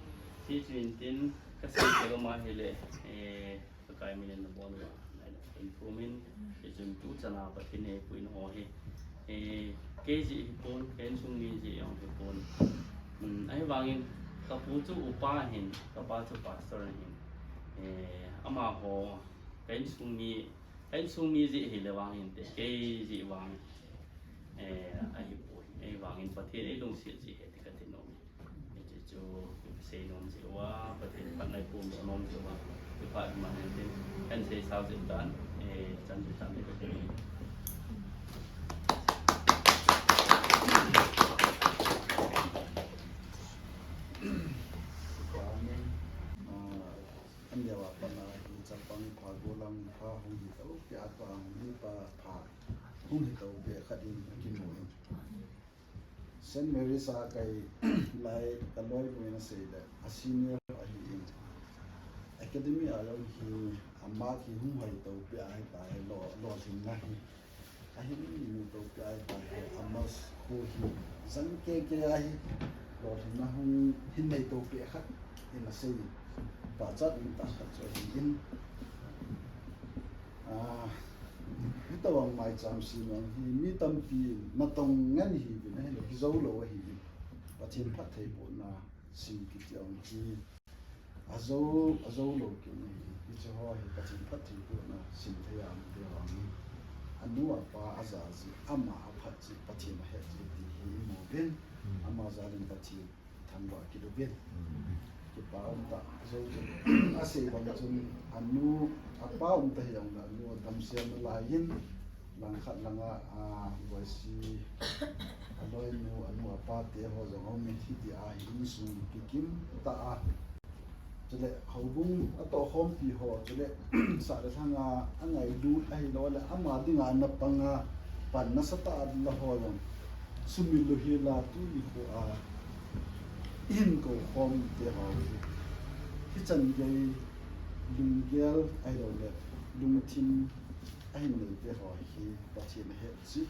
Ti chu in tin, ka sei ka ma hi le, eh, ka kai min na bon va, nai na in thu min, ti chun tu cha na pa tin e pu in ho hi. Eh, kei jeh hi pon, ka insung mi jeh jong hi pon. Hmm, ahivangin, ka pu chu upa hin, ka pa chu pastor hin. Eh, amaho, ka insung mi, ka insung mi jeh hi le vang hin te, kei jeh vang, eh, ahi pon. Ahivangin, Pathen ei lungset jeh hi ti ka ti nom. Hiche chu, sei nom jeh uva, Pathen phatna i pum nom jeh uva, i phat man hen tin, kan sei sao jeh tan, eh, chan jeh tan, eh, Amen. Ah, an dia wa pan a hi chapang pha golang pha hung hi to, pia pa hung hi pa pha hung hi to, pia khat in kimu in. Saint Mary's a kai lai ka loi bu in a sei le, a senior ahi in. Academy a jong hi, a mark hi hung hoi to pia ahi ta hi lo, lolhinna hi. A hin mu to pia ahi ta hi, a mark khu hi, jang ke ke ahi, lolhinna hung hin nei to pia khat in a sei. Pachat in ta khat chu ahi in. Ah, hitobang maicham sim jong hi mi tampi natong ngen hi uvin ahile, hi jou lou ahi uvin. Pathen phattheibohna sim kiti jong hi ajou, ajou lou kit ahi. Hiche ho hi Pathen phattheibohna sim thei a um te vang hi. Anu apa aja ji, ama aphat ji, Pathen ahet ji ti hi imu uvin, ama jal in Pathen thangvah kit uvin. Kipa um tah, jou asei bang chun anu apa um ta hijongle anu adamsel nalai in, langkhat langa, a, Boise aloinu, anu apa te ho jong aum in, hitia hi insung kikim tah a. Chule houbung atohkhompi ho, chule sah le lhanga angailut ahilouleh ama dinga ana panga pan nasatah a la ho jong sumil u hila tuni khoa ihin koukhom te ho hi, hichan gei lunggel ahilouleh lungthim ahin nei te ho hi Pathen ahet ji,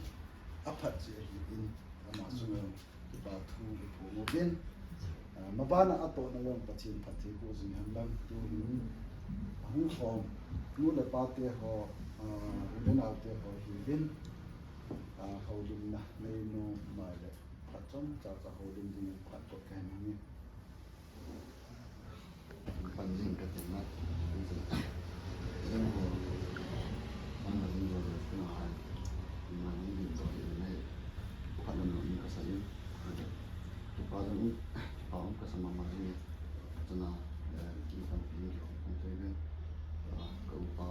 aphat ji ahin, ama chunga kipa thu iphong uvin. A, mabana atohna jong Pathen phatthei boh jing hen lang, tuhin ahung khom nu le pa te ho, a, u le nao te ho hiuvin, a, houlimna neinom uleh phat chomcha cha houlim dingin phat kot kahin ngen e. Pan jing kati na, pan jing. Jing ho, pan jing ho le, pan hai, pan jing ho le, pan hai. Khat lam lam kasa in, kipa jong, kipa um kasa mama jing e. Chuna, eh, kitampi kikhop um thei uvin. Ah, ka upa,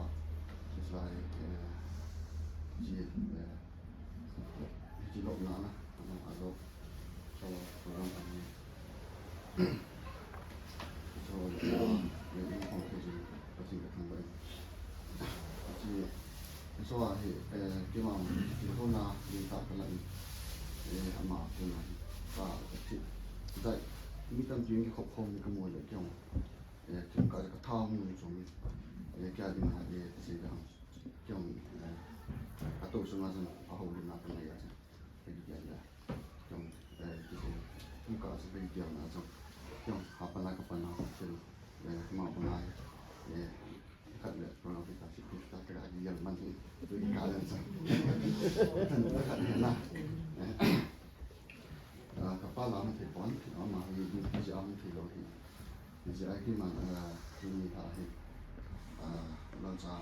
kislai, eh, ji, eh, Hiche lopna na, ano, alo, so, program kami. So, le, le, kong, kong, kong, kong, kong, kong, kong, kong, so, hi, eh, keima, hiche ho na, le, ta, ta, la, eh, ama, ko na, ta, ta, chi, ta, mi tampi kikhop khom, kamu le, kong, eh, kin ka, ka tha, mu, chung, eh, kya, di, ma, eh, si, da, kong, eh, ka to, sunga, sunga, a, ho, le, na, ka, na, ya, Pagi dia dia. Jong, eh, kiti. Kum ka sa pagi dia na jong. Jong, hapa na ka pa na, kum, eh, ma pa na, eh, khat le, pa na, kita, kita, kita, kita, dia man ni. Tu ka le sa. Kan ka khat le na. Eh. Ah, ka pa la hung thei pon, ama hi, hi, hi, a hung thei lou hi. Hi, hi, a hi man, ah, hi ni ha hi. Ah, la cha,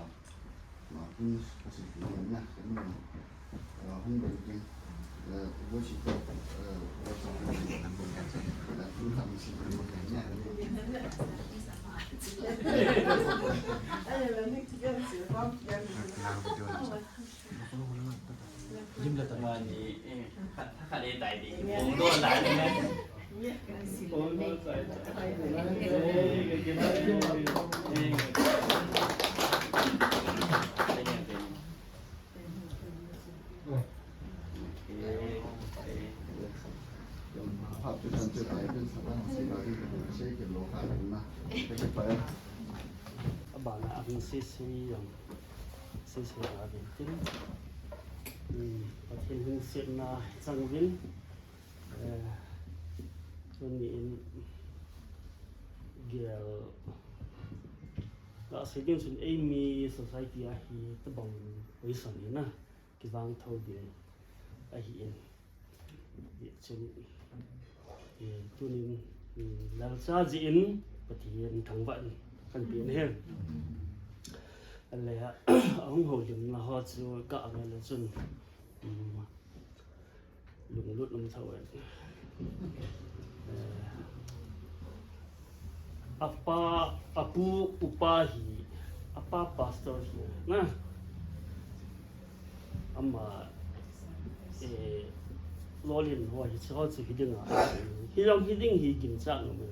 ma, kun, ka si, hi, na, ka ni, ah, hung, ba, ki, ah, wo, si, ka, ah, la cha, ah, kun, ka, si, hi, ni, ni. Lim la ta. Mani, eh, khat, khat le tai di. Bong do lai di na. Bong do tai. Eh, ke, ke, eh. Abana, abin sisi, um, sisi, abin tin. Hmm, Pathen lungsetna chang uvin. Eh, tuni in gel, ka sei ding chun eimi society a hi tabang position hi na kivang tho ding ahi in. Chun, eh, tunin, eh, lalcha jeh in Pathen thangvah in kan pe na hen. Ale, ahung houlimna ho chu ka anga le chun, um, Lunglut um tho e. Eh, apa, apu, upa hi, apa pastor hi, na. Ama, eh, lolhin ho hi, chu ho chu hi ding a. Hi jong hi ding hi ginchat um e.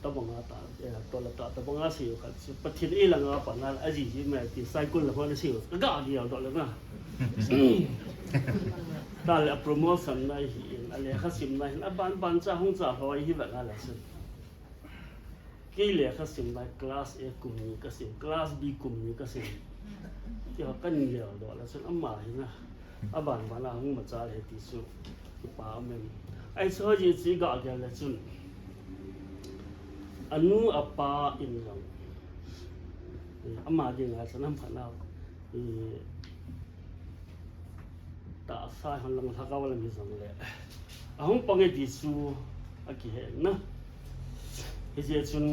Tobang a ta, eh, tola ta, tobang a sei u khat chu, Pathen in langa pat na, ajiji mai ti, cycle la hon sei u, ka ga di a dol na. Ta le a promotion na hi in, a lekha simna hi in, aban ban cha hung cha ho hi va na la sin. Kei lekha simna class A kum ni ka sim, class B kum ni ka sim. Ti ho kan le dol la sin, ama hi na. Aban ban a hung machal e ti chu kipa um e. Ahi chu hoji chu ga gel le chun, anu apa in jong, ama dinga chun ham khat na, tahsa hon lang lhagao lam hi jong le ahung pang e ti chu akihe na. Hijeh chun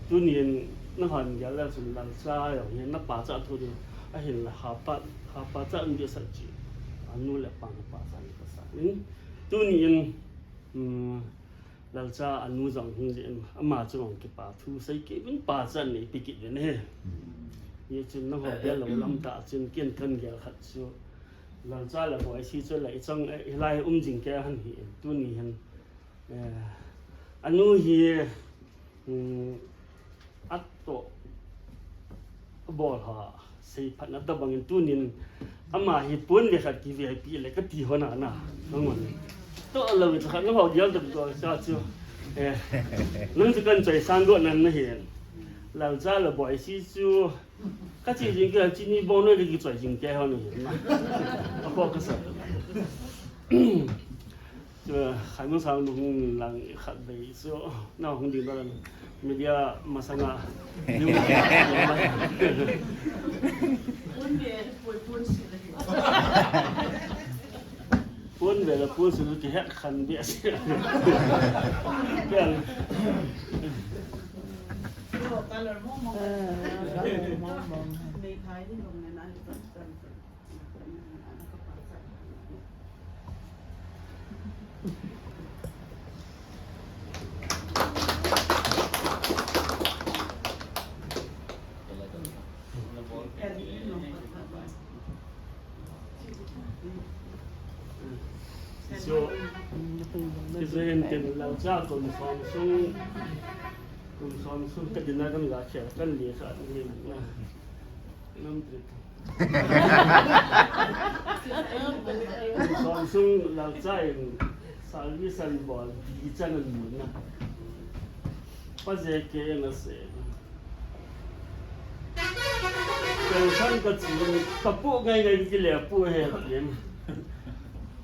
tunin nahon gel le chun Lalcha jong hi na pachat thu ding. Ahinla hapa, hapa chat in ding sah chu. Anu le apa na pachat in ka sa. In, tuni in, um, Lalcha anu jong hung jin, ama chu jong kipa thu sei kit in pachat nei pi kit in he. Hichun nangho gel lou lam tah chun ken kan gel khat chu. Lalcha le Boisi chu le i chang, eh, hilai um jing kei hen hi. Tuni hin, eh, anu hi, um, atoh bol ha, sei phat na tabang in tunin ama hi pon le khat ki V I P le kati ho na na. Nang on. Toh lou khat nangho gel ta ko sa chu. Eh, nang chu kan choi sang go nan na hin. Lalcha le Boisi chu ka chi jing kei, chini bong noi le ki choi jing kei ho ni hin na. A ko ka sa. Chu, Khaimang sang nu hung lang khat bei chu, na hung ding dan media masanga. Pon ve la pon sut ki het khan be ase. Ken. Kijo, kijo hin tin Lalcha kum som sung, kum som sung ka dinga kan ga khel kan le kha ni na. Nam trip. Kum som sung Lalcha in service an bol di chan an mun na. Pa je ke na se. Pension ka chi ka pu ngai ngai ki le pu he tin.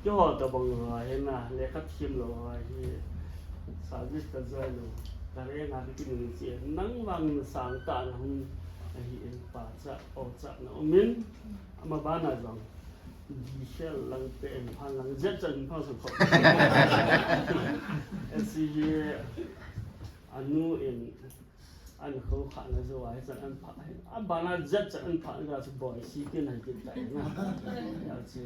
Keiho tabang ho hi na, lekha thiem lou ho hi, service ka join lou, ka renga ka kinung che, nang vang na sang tah na hung ahi in, pachat, ochat na um in, ama bana jong, di khel lang te in, phan lang jet chan phan sang kho. Asi hi, anu in, An kho kha na jo a, hichan an pha, a bana jet chan an pha na chu Boisi tin han kit tai na. Ya chu,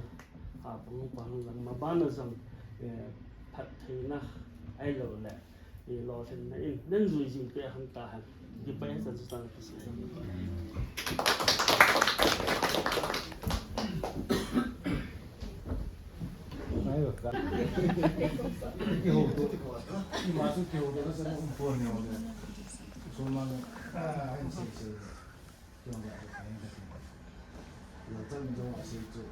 ha, pang pang lang ma bana jong, eh, phattheina, ahilou le, eh, lolhinna in, nan jui jing pe han ta han. Kipa hichan chu tang kisi. Kihouto, ima chu kihouto na chan um pon ni le. Sumang, ah, hin sei sei. Kihouto ka hin ka tin. Lo chan jo a sei chu.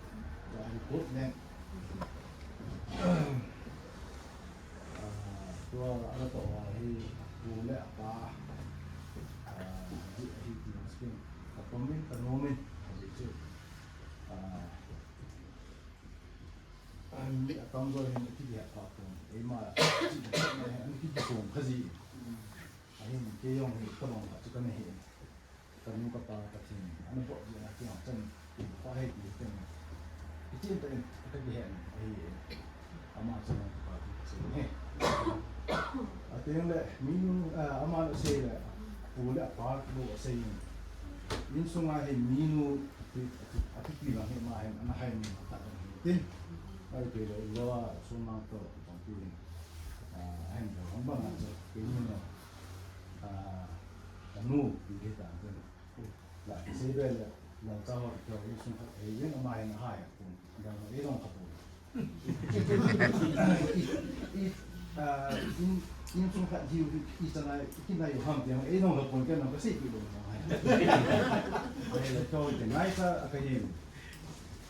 Ka report le. Ah, tua a la to hi pu le apa. Ah, ji hi ti mas kin. Ka pom in ka nom in. Ji chu. Ah, An mi atam jo hin kiti ha pha pon. Eima, chi na hin kiti pon kha ji. Ahin kei jong hi ka long kha chu ka nei hi. Ka nu ka pa ka thin. An bo ji na ki hong chan. Ki pa he ki ten. Ki chin ta in ka ki hen. Ahi. Ama chan ka pa ki chin he. Ateng le, minu, ah, ama lo sei le. Pu le apa lo sei. Insung a hi minu, ati, ati, ati pi lang hi ma hin, ana hai mi ta hi tin. Ai pe lo lo a, so ma to, tong pi hin. Ah, hai lo, hong bang a cho, ke ni no. Ah, ka nu, pi ke ta tin. La, ke sei be le, la cha ho, ke ho, insung ka, e, yen ama hin hai, tin. Dang, e dong ka pu. I, i, ah, in, insung khat hiu, i, i chan a, i kin a hiu ham tiang, ei nong ka pon ken nong ka sei pi lo nong hai. Ai la to te nai sa a ka hiu.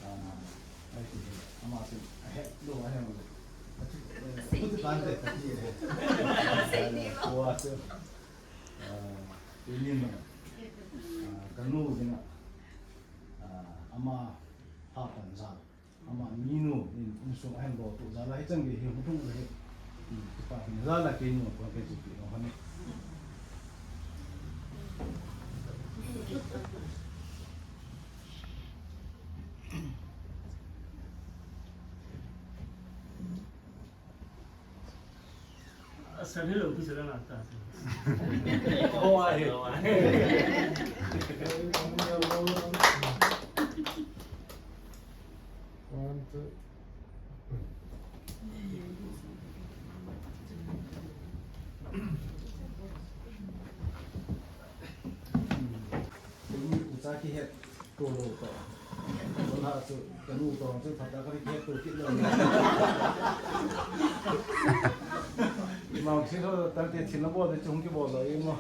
Ah, ai ti, ama ti, a he, lo a he lo. A ti, eh, ku ti tan te, ka ti he. Sei ni lo. Wa se. Ah, i ni no. Ah, ka nu ding a. Ah, ama ha pan za. Ama minu in, insung ahin lo tu jal a hichan gei hi hung thung le hi. Hmm, kipa hin jal a keinu kon ke chu pi lo hani. San hello, please, la ta. One, two. Tuni ucha kihet to lou to. Tuna chu kanu to chu thata ka kihet to kit lou. Mau si lo tante chin lo bol de chung kibol lou imo.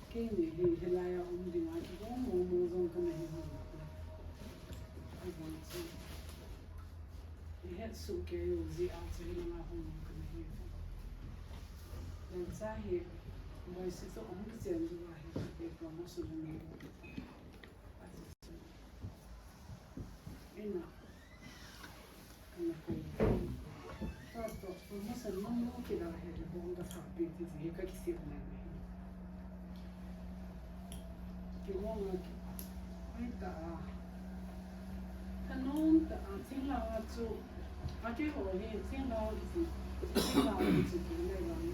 Kei ni hi, hilai a um ding a kibang mong mong jong kana hi hon. Abang chu. Ihet suh kei u jeh a chu hilai a hung kana hi. Lalcha hi, boisi chu ahung kichen jou a hi, kei promotion anei. Ina. Kana koi. Tato, promotion mong mong kila hile bong kasah pi ti ti ka kisei na. Kibang a ki. Ai ta a. Thanom ta a, thinglhang a chu. A keiho hi, thinglhang hi ti. Thinglhang hi ti ti le lang.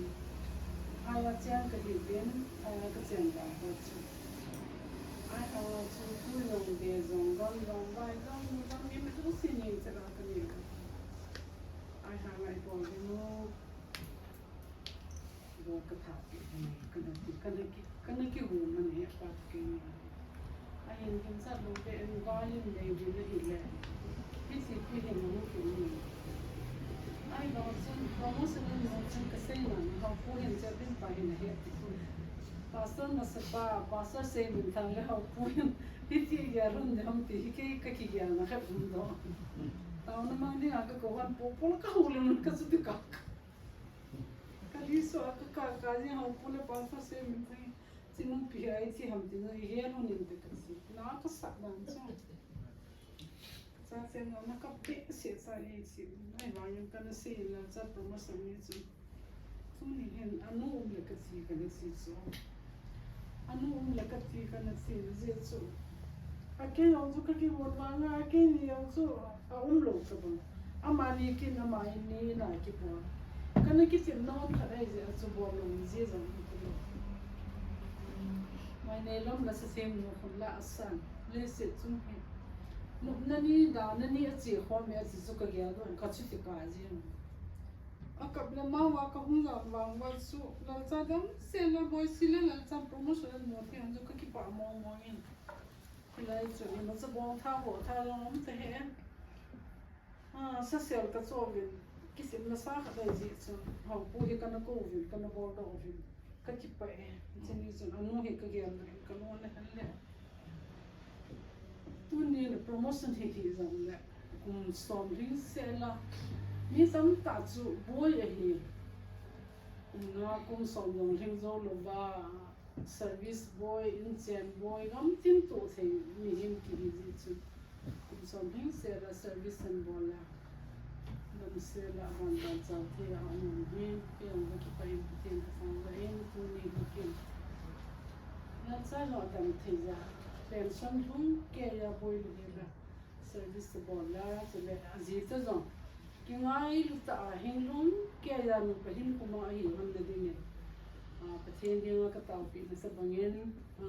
Ai a chang ka hi ben, ai a ka chang ka ba chu. Ai a chu tu jong be jong gam jong bai jong gam ni ma tu si ni cha ka ni. Ai ha ngai po ni mo. Bol ka thah pi, kana ki, kana ki, kana kigom man hi a pa tu kei ni. Ahin kin sa lo pe en ba yin dei dei le hi le. Pi si pi hin mo ki ni. Ai lo sun, lo mo sun mo sun ka sei na, ho pu hin cha bin pa hin he. Pastor masa pa, pastor sei min thang le ho pu hin. Hiti gel hon de ham ti hi kei ka kigel na khat um do. Taona mang ding a ka ko han po po la ka hu le man ka su ti ka. Ka li so a ka ka ka ni ha po le pa sa se min thai. Chi mu pi ai chi ham ti no i he no nin te ka si. Na ka sa dan cha. Sa se no na ka pe se sa e si. Ai ba yung ka na se la cha promotion ni chu. Tuni hin, anu um le ka ti ka na ti chu. Anu um le ka ti ka na ti na jeh chu. A kei jong chu ka kibol vang a, a kei ni jong chu a um lou ka bang. Amani kin amani ni na kibol. Ka na kitim na um khat ahi jeh a chu bol lou jeh jong ka ti lou. Mai nei lom la sa sem nu khun la a san. Le se chung hi. Nupna ni, dana ni a che khom e a ti chu ka gel don ka chuti ka jeng. A kap le ma va ka hung jam vang va chu, lalcha dam se la boisi le lalcha promotion an mo ti han chu ka kipah mong mong in. Hilai chu ima cha bong tha ho tha jong um ta he. Ah, sa sel ka cho vin, kisim na sa khat ahi jeh chun, ho pu hi ka na ko vin, ka na bol doh vin, ka kipah e. Chuni chun, anu hi ka gel na, ka lo na han le. Tuni na promotion hi hi jong le, kum som lhing sel a. Mi tamtah chu boi ahi. Kum nga kum som jong lhing jou lou va. Service boi, inchen boi, gamtin toh thei mihem kihi jeh chun. Kum som lhing sel a service an bol a. Dam sel a van van chal thei a um hi, kei jong ka kipah in Pathen ka thangvah in, tuni hi kin. Lalcha jong dam thei a. Pension lhung kei a boi lhung hi la. Service bol la, chule a ji chu jong. Kingailu tah a hinglhum kei a nu pa hin kum a hi hon na ding in. A, Pathen dinga ka taopi na sa bang in. A,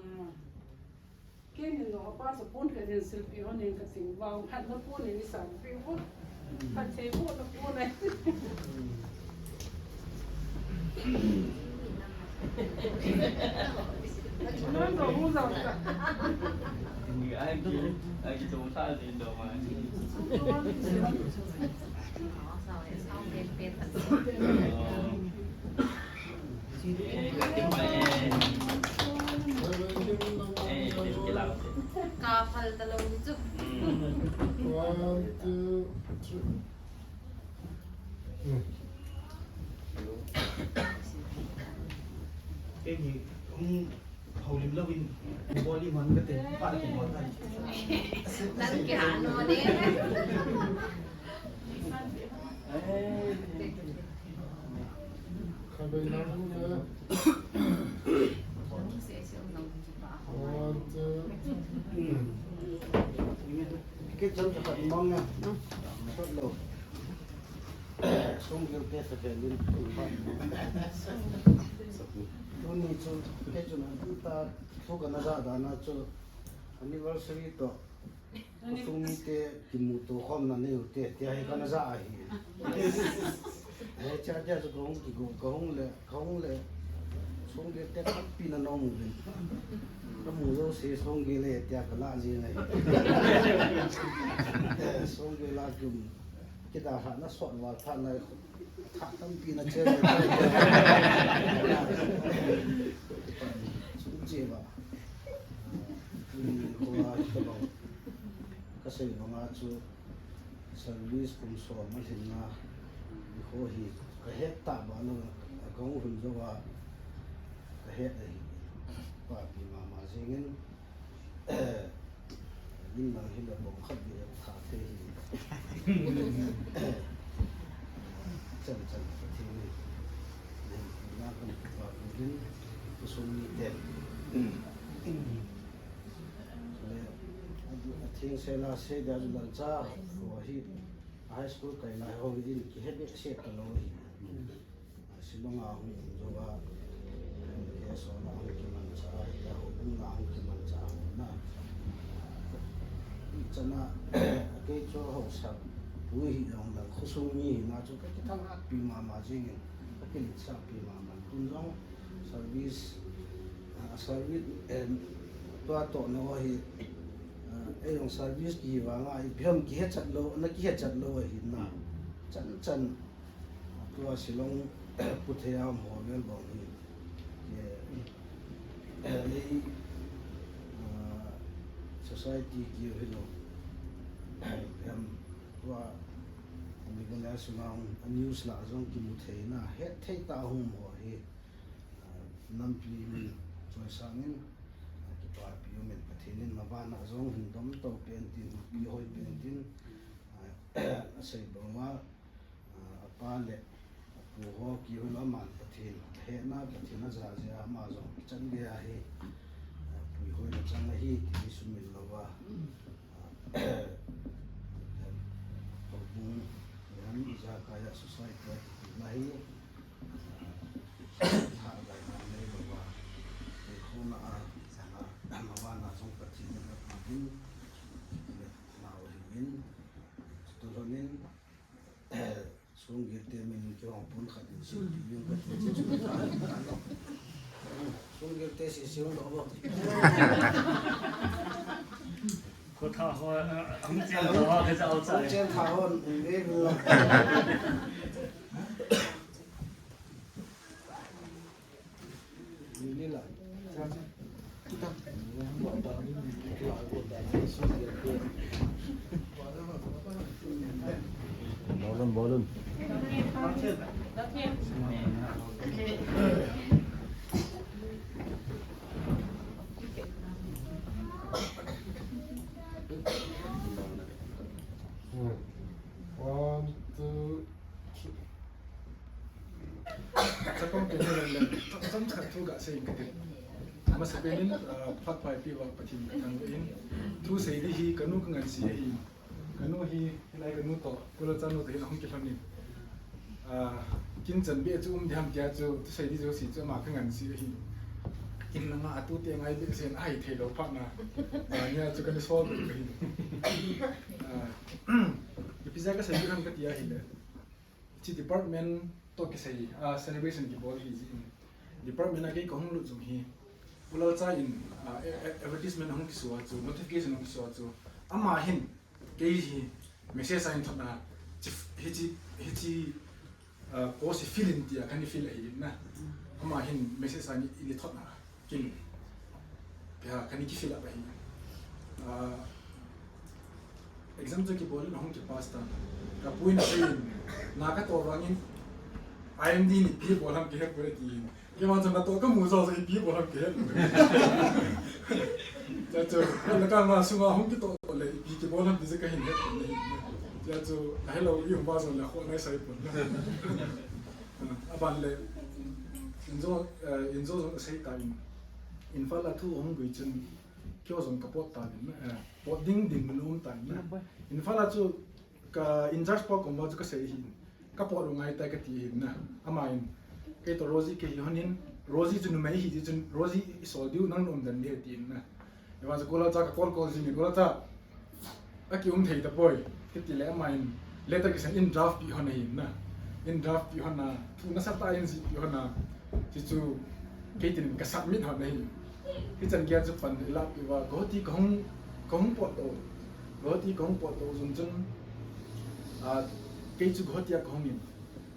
kei ni no pa sa pon ka din silpi hon in ka sing vang. Hat na pon ni sa pi vo. Hat thei vo na pon ai. One, two, three. Kei ni, um, houlim lou in, boli man ka te, pa te bol tai. Nang ke han mo de. Khabai nang na. One, two. Kei chan ka khat mang na. Sot lou. Song gil te sa pen din. Tuni chu, kei chu na ta thu ka na ja da na chu anniversary to. Khosung mite kimuto khomna nei u te, tia hi kana ja ahi. Eh, cha tia chu kahung kigo, kahung le, kahung le. Song gil te khat pi na nom uvin. Kamu jouse song gil le tia kala ji nai. Eh, song gil la kum. Kidalhahna sot val phat na, thah tampi na chen. Sum che ba. Tuni khoa tabang. Ka sei banga chu service kum som a lhinna. Nikho hi ka het ta ba lo, ka hung hun jou a ka het ahi. Papi mama jingin. Min nang hi la bom khat di em tha the hi. Chan chan ka thi ni. Nen na kan pa din kusum ni ten. Le a thing se la se da ju lan cha ho hi high school kai lai ho din ki he be se ta lo hi. Shillong a hung um jou a, M K S O na hung kimanchah a, hitia houbung na hung kimanchah a hung na. Chana, kei chu haosa pu hi jong lang khosung mi hina chu ka kithahatpi mama jingin, ka kiletsahpi mama. Tun jong service, ah, service, em, tua tohna ho hi, ah, ei jong service kihi vanga, ipi ham kihechat lou, na kihechat lou ahi na. Chan chan, Tua Shillong pu thei a um ho vel bang hi. Ke, eh, lei, ah, society kiu hilou. Em, tua, mi ko na sung a um, a news la jong kimu thei na, het thei ta hung ho hi. Ah, nampi min choisang in, ah, kipapi um in Pathen in mabana jong hin dom to pen tin, pi hoi pen tin, ah, asei bang a, Ah, apa le apu ho kiu aman Pathen, hena Pathen aja jeh a ama jong ichan gei ahi. Ah, puihoina chang ahi, ti hi sumil louva. Ah, houbung, yan ijakai a society a kiti na hi. Ah, tha gai na nei louva. Ei khona a, ah, mabana jong Pathen in apu din, le nau hin, tu lhonin, Sung gil te min kihong pon khat in seipi jing kati chu chu ta. Sung gil te sei sei lou bo. Ko tha ho, hung chen tha ho, ke cha ho cha. Hung chen tha ho, um, ve lo. Bolun, bolun. One, two, Chapang pen hi lem lem, cham cham khat thu gasei in kati. Amasa pen in, ah, phat pai pi uva Pathen kathangvah in. Thusei di hi kanu kangansei ahi. Kanu hi, hilai kanu toh, Pu Lalcha nu toh hin ahung kilhon in. Ah, kin chan beh chu um diham tia chu, thusei di jouse chu ama kangansei ahi. In langa atute ngai behseh in ahai thei lou phat na. Ah, nia chu kana sol beh ahi. Ah, ipi jeh a kasei di ham kati ahile. Hiche department toh kisai, ah, celebration kibol ahi jeh in. Department a kei kahung lut jong hi, Pu Lalcha in, ah, a-, a-, advertisement ahung kiso a chu, notification ahung kiso a chu, ama hin, kei hi message a hin thot a, chi f-, hiche, hiche, ah, post hi fill in tia kana fill ahi na. Ama hin message a hin eina thot a, kin, pia kana kifill up ahi. Ah, Exam chu kibol in ahung kipass ta. Ka pu in asei in, na katoh vangin, I M D in ipi bol ham kihe poi atin. Keima chun natoh kamu jou jou ipi bol ham kihe poi. Chuche chu, na kanga sunga hung kitoh toh le ipi kibol ham ti chu kahin he poi. Chuche chu, ahilou i um ba jou le kho nai sai poi. Aban le, injo, eh, injo jong asei tan. Imphal a thu ahung gui chun, keiho jong kapot tan, eh, pot ding dinmun um tan. Imphal a chu ka in-charge pa koma chu kasei ahin. Kapot u ngai tai kati ahin na. Aman, kei toh Rosie kahi lhonin, Rosie chu numei ahi jeh chun, Rosie isol diu nang na um den ding ahi atin na. Ahivang chu Pu Lalcha ka call call jingin, Pu Lalcha, akium thei tapoi, kati le aman, letter kisend in draft peh lhon ahin na. In draft peh lhon a, thu nasatah in jih peh lhon a, chuche chu, kei tin ka submit lhon ahi. Hichan geiya chu pan ilah peh uva, Guwahati kahung, kahung pot u. Guwahati kahung pot u jong chun, ah, kei chu Guwahati a kahung in.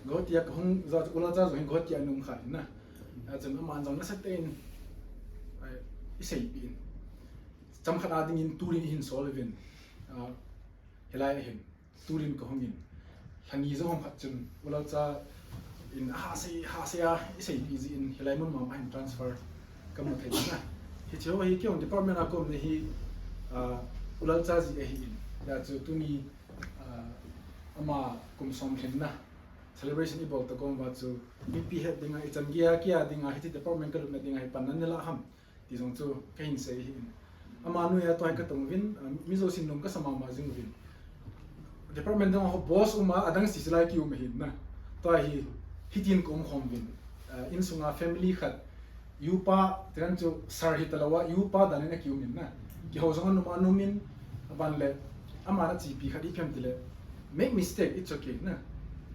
Guwahati a kahung jeh chun, Pu Lalcha jong hin Guwahati a ana um kha ahin na. Achun aman jong nasatah in, ah, eiseipeh in. Chomkhat a dingin turin eihin sol uvin, ah, hilai a hin, turin kahung in. Lhani jong hung khat chun, Pu Lalcha in ahahsa, hahsa a, eiseipeh jeh in, hilai mun mama hin transfer kamu thei in na. Hiche ho hi keiho department a kaumna hi, ah, Pu Lalcha jeh ahin. Hijeh chun tuni, ah, ama kum som lhinna celebration ibol toh koma chu, mipi het dinga, ichan geiya, keiya dinga, hiche department kalutna dinga hi pan neilah ham ti jong chu kahin sei ahin. Ama noiya tua hi katong uvin, ah, mi jousen nom kasa mama jing uvin. Department dang ho boss um a, adang sese lai kium ahin na. Tua hi, hitin kaum khom uvin. Ah, insunga family khat, upa, tidan chu sir hita lou a, upa dan in akium in na. Keiho jong anom anom in, aban le, aman achepi khat ipi ham tile, make mistake, it's okay na.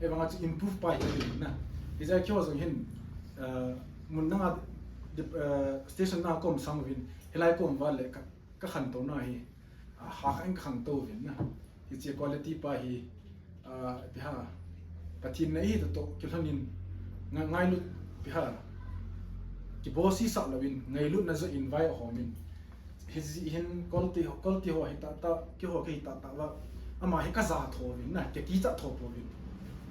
Ahivanga chu improve pa hi ahi na. Hijeh a keiho jong hin, ah, mun dang a, dep-, ah, station na kaum sang uvin, hilai kaum uva le ka, kakhantouna hi, ah, hahsa in kakhantou uvin na. Hiche quality pa hi, ah, ipi ham, Pathen na ahi toh toh kilhonin, nga-, ngailut ipi ham, kibossy sah louvin, ngailutna joh in vai ahom in. Hijeh hin quality ho, quality ho hi tahtah, keiho kahi tahtah uva, ama hi kaja tho uvin na, kakichat tho pouvin.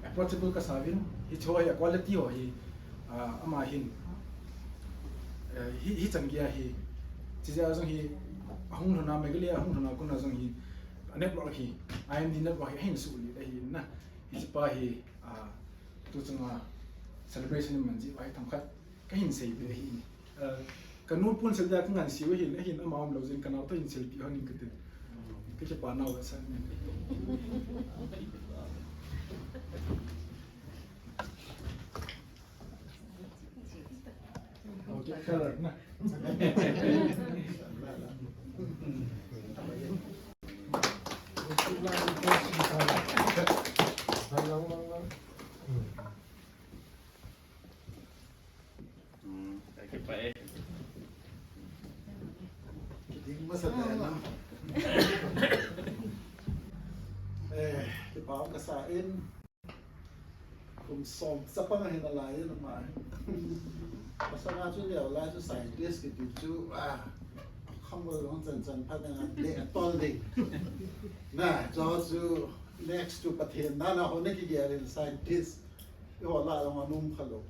Approachable kasa uvin, hiche ho hi a quality ho hi, ah, ama hin, eh, hi, hichan geiya hi, chujeh a jong hi, ahung lhon a, Meghalaya ahung lhon a kona jong hi, a network hi, I M D network hi, ahin suhlit ahi na, hiche pa hi, ah, tuchunga celebration iman jeh uva hi themkhat kahin seipeh ahi. Ah, kanu pun sil dia kangansei u ahin, ahin ama umlou jeh in kanao toh hin silpeh lhon ing kati. Kakipa nau asan. Okay, color na. Hmm, kakipah e. Ding masa na. Eh, kipa kasa in. Kum som chapang ahi nalai in ama. Masanga chu leo lai chu scientist kiti chu, ah, kham bol long chan chan phat na de tol ding. Na, chu chu next to Pathen na na ho na kigel in scientist. Eiho lah jong anom khalou.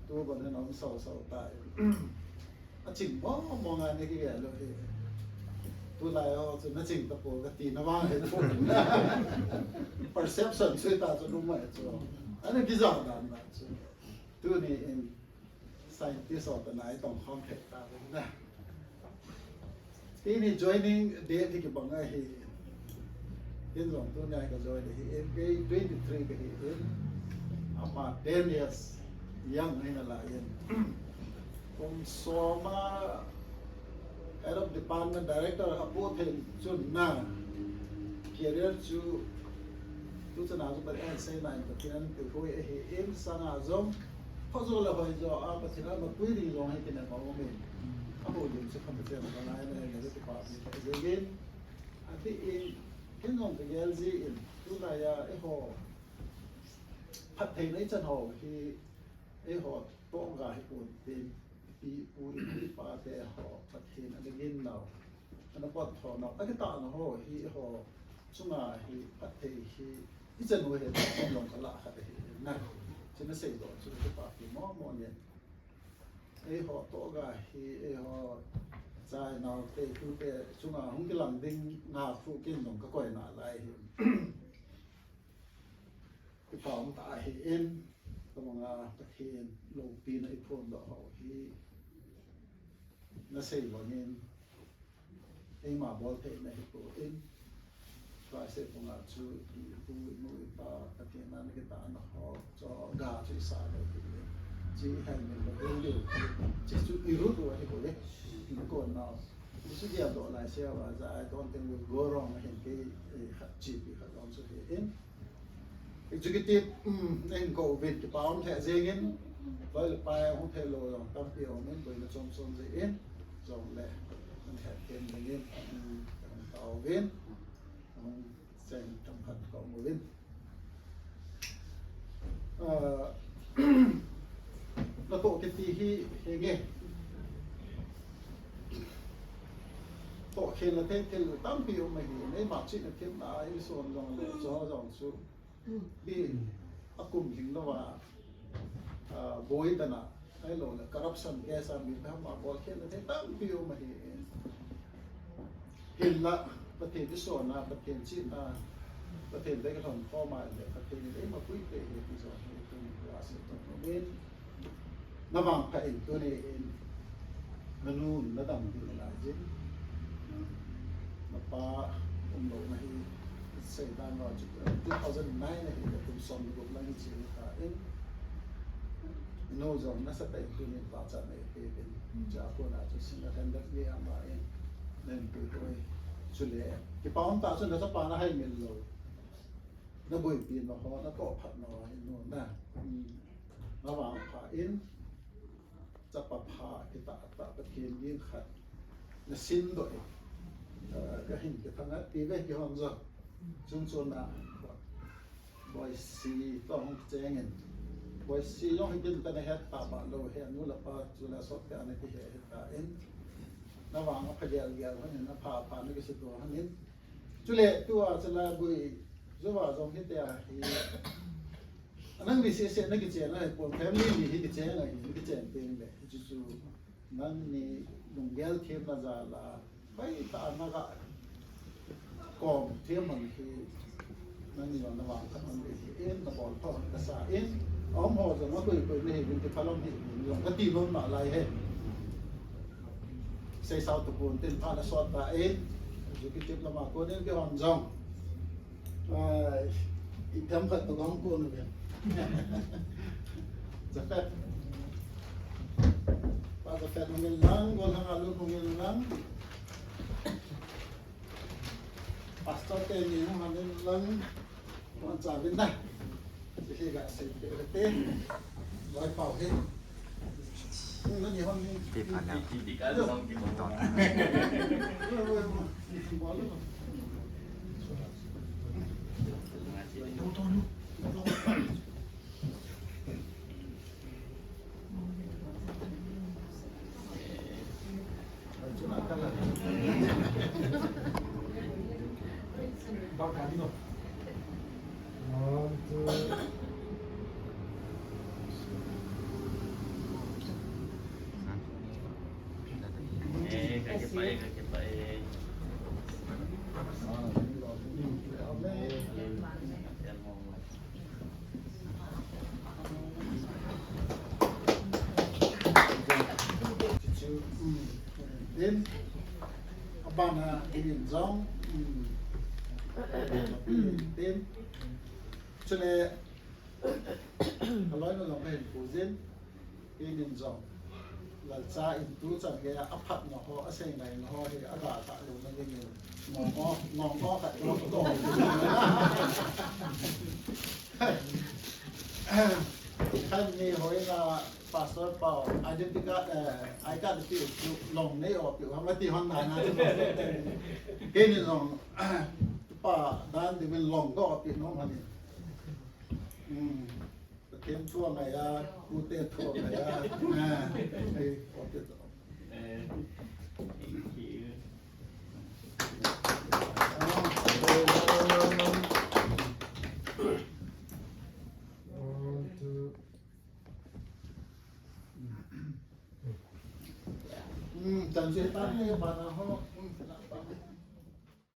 Tu ban in aum sao sao ta. Aching mong mong a na kigel lou hi. Tulai ho chu naching tapou kati na vang hi tu. Perception chu ta chu nom mai chu. Ana kijao dan na chu. Tuni in scientist ho toh na itong khom thei ta na. Tuni joining date hi kibang ahi. Ken jong tuni a ka join ahi, kei twenty-three kahi in. Ama ten years young ahi nalai in. Kum som a head of department director apo thei chun na. Career chu tuchan a chu Pathen seina in Pathen tilkhouna ahi in, sanga jong phajo le hoijo a Pathen a mapui ding jong hi kinem aum in. Aho ding chu Pathen ka ngai na le kipa mi thei jeng in. Ati in, ken jong kagel ji in, tulai a eiho phattheina ichan ho hi, eiho toh ga hi pon tin, ipi pu ipi pa te ho Pathen ana gin nau, ana pot tho nau, akitah na ho hi eiho chunga hi phatthei hi ichan u hi long kala khat hi na. Chuna seidoh chu kipa pi mo mo ni. Eiho toh ga hi, eiho chai nau te tu te chunga hung kilang ding nga khu kin long kakoi nalai hi. Kipa um tah ahin, tabanga Pathen loupina iphondoh ho hi nasei bangin, eima boltheina hipon, Christ banga chu ipu, inu, ipa, Pathen a nakitahna ho, chu ga chu isah lou hi. Chi hai min lo ding ding. Chi chu irutu ahi bole. Inkon nau. Chi chu dia doh lai sia va, ja, I don't think will go wrong ahin kei, eh, khat chi pi khat dong chu hi in. Executive, um, neihin kou uvin, kipa um lheh jengin, loi le pai hung thei lou jong tampi um in, boina chom chom jeh in, jongle, neihin hethem jengin, um, taovin, um, cheng themkhat kaum uvin. Ah, natoh kiti hi, henge. Toh khel na thei thil tampi um ahi, neima chihna themna a ison jongle, chu jong chu. Bi akum lhing louva, ah, boi dana, ahilou le corruption case a mi phabol khelna thei tampi um ahi. Hinla, Pathen isonna, Pathen chihna, Pathen dei kalhon khom a le, Pathen in eima puipeh ahi ti jong hi tuni a sei tong nom in. Navangphat in tuni in nanu nadam ding nalai jin. Napa umlouna hi seidan va chu two thousand nine a hi kum som le gup lang hi che ta in. Nu jong nasatah in tuni in pachatna eipeh in. Chua kona chu single handedly ama in. Nen pui pui. Chule kipa um tah chu nachapa nahaimil lou. Naboipi nau ho, natoh phat nau ho hi nu na. Navangphat in, chapa pha, kitah tah Pathen ding khat. Nasin doh in. Eh, kahin kithang a ti ve kihon jo. Chung chun a, Boisi toh hung kicheng in. Boisi jong hi din kana het ta ba lou he, nu le pa chu la sot ka ana kihe het ta in. Navang apha gel gel hon in, apha pha na kiseito hon in. Chule tua chula gui, juva jong hitia hi. Anang ni sese na kichen a, pon family ni hi kichen a, hi kichen teng le, chu chu. Nangni lunggel themna jal a, baitah a naga kom them man hi, nangni jong navangphat man ding ahi in, nabol tho kasa in, aum ho jong akoi koi nahi uvin ti phalom hi, jong kati nom nalai e. Seisao tapon tin phat asot ta in, executive lama konin kihon jong. Ai, ithemkhat toh kahung kon uve. Japhet. Pa Japhet hung in lang, Golhang Alun hung in lang. Pastor teni hung in lang. Hung cha uvin na. Hiche hi gasei peh ute. Loi pau hi. Ti pha leh. Tin, abana in jong, tin, chule, aloinu jong kahin pui jin, tin in jong. Lalcha in tu chan geiya aphatna ho, asei ngaina ho hi, aga kha louna dingin. Ngong o, ngong o khat ngong o. Khat ni hoina Pastor Pau, identity card, eh, I card ti chu long nei o pi, hama ti hon na na chu Pastor te. Keini long, pa dan dingin long do pi nom hani. Hmm. Pathen thu angai a, pute thu angai a. Ah, eh, okay. Eh, thank you. Ah, Chan se ta he bana ho.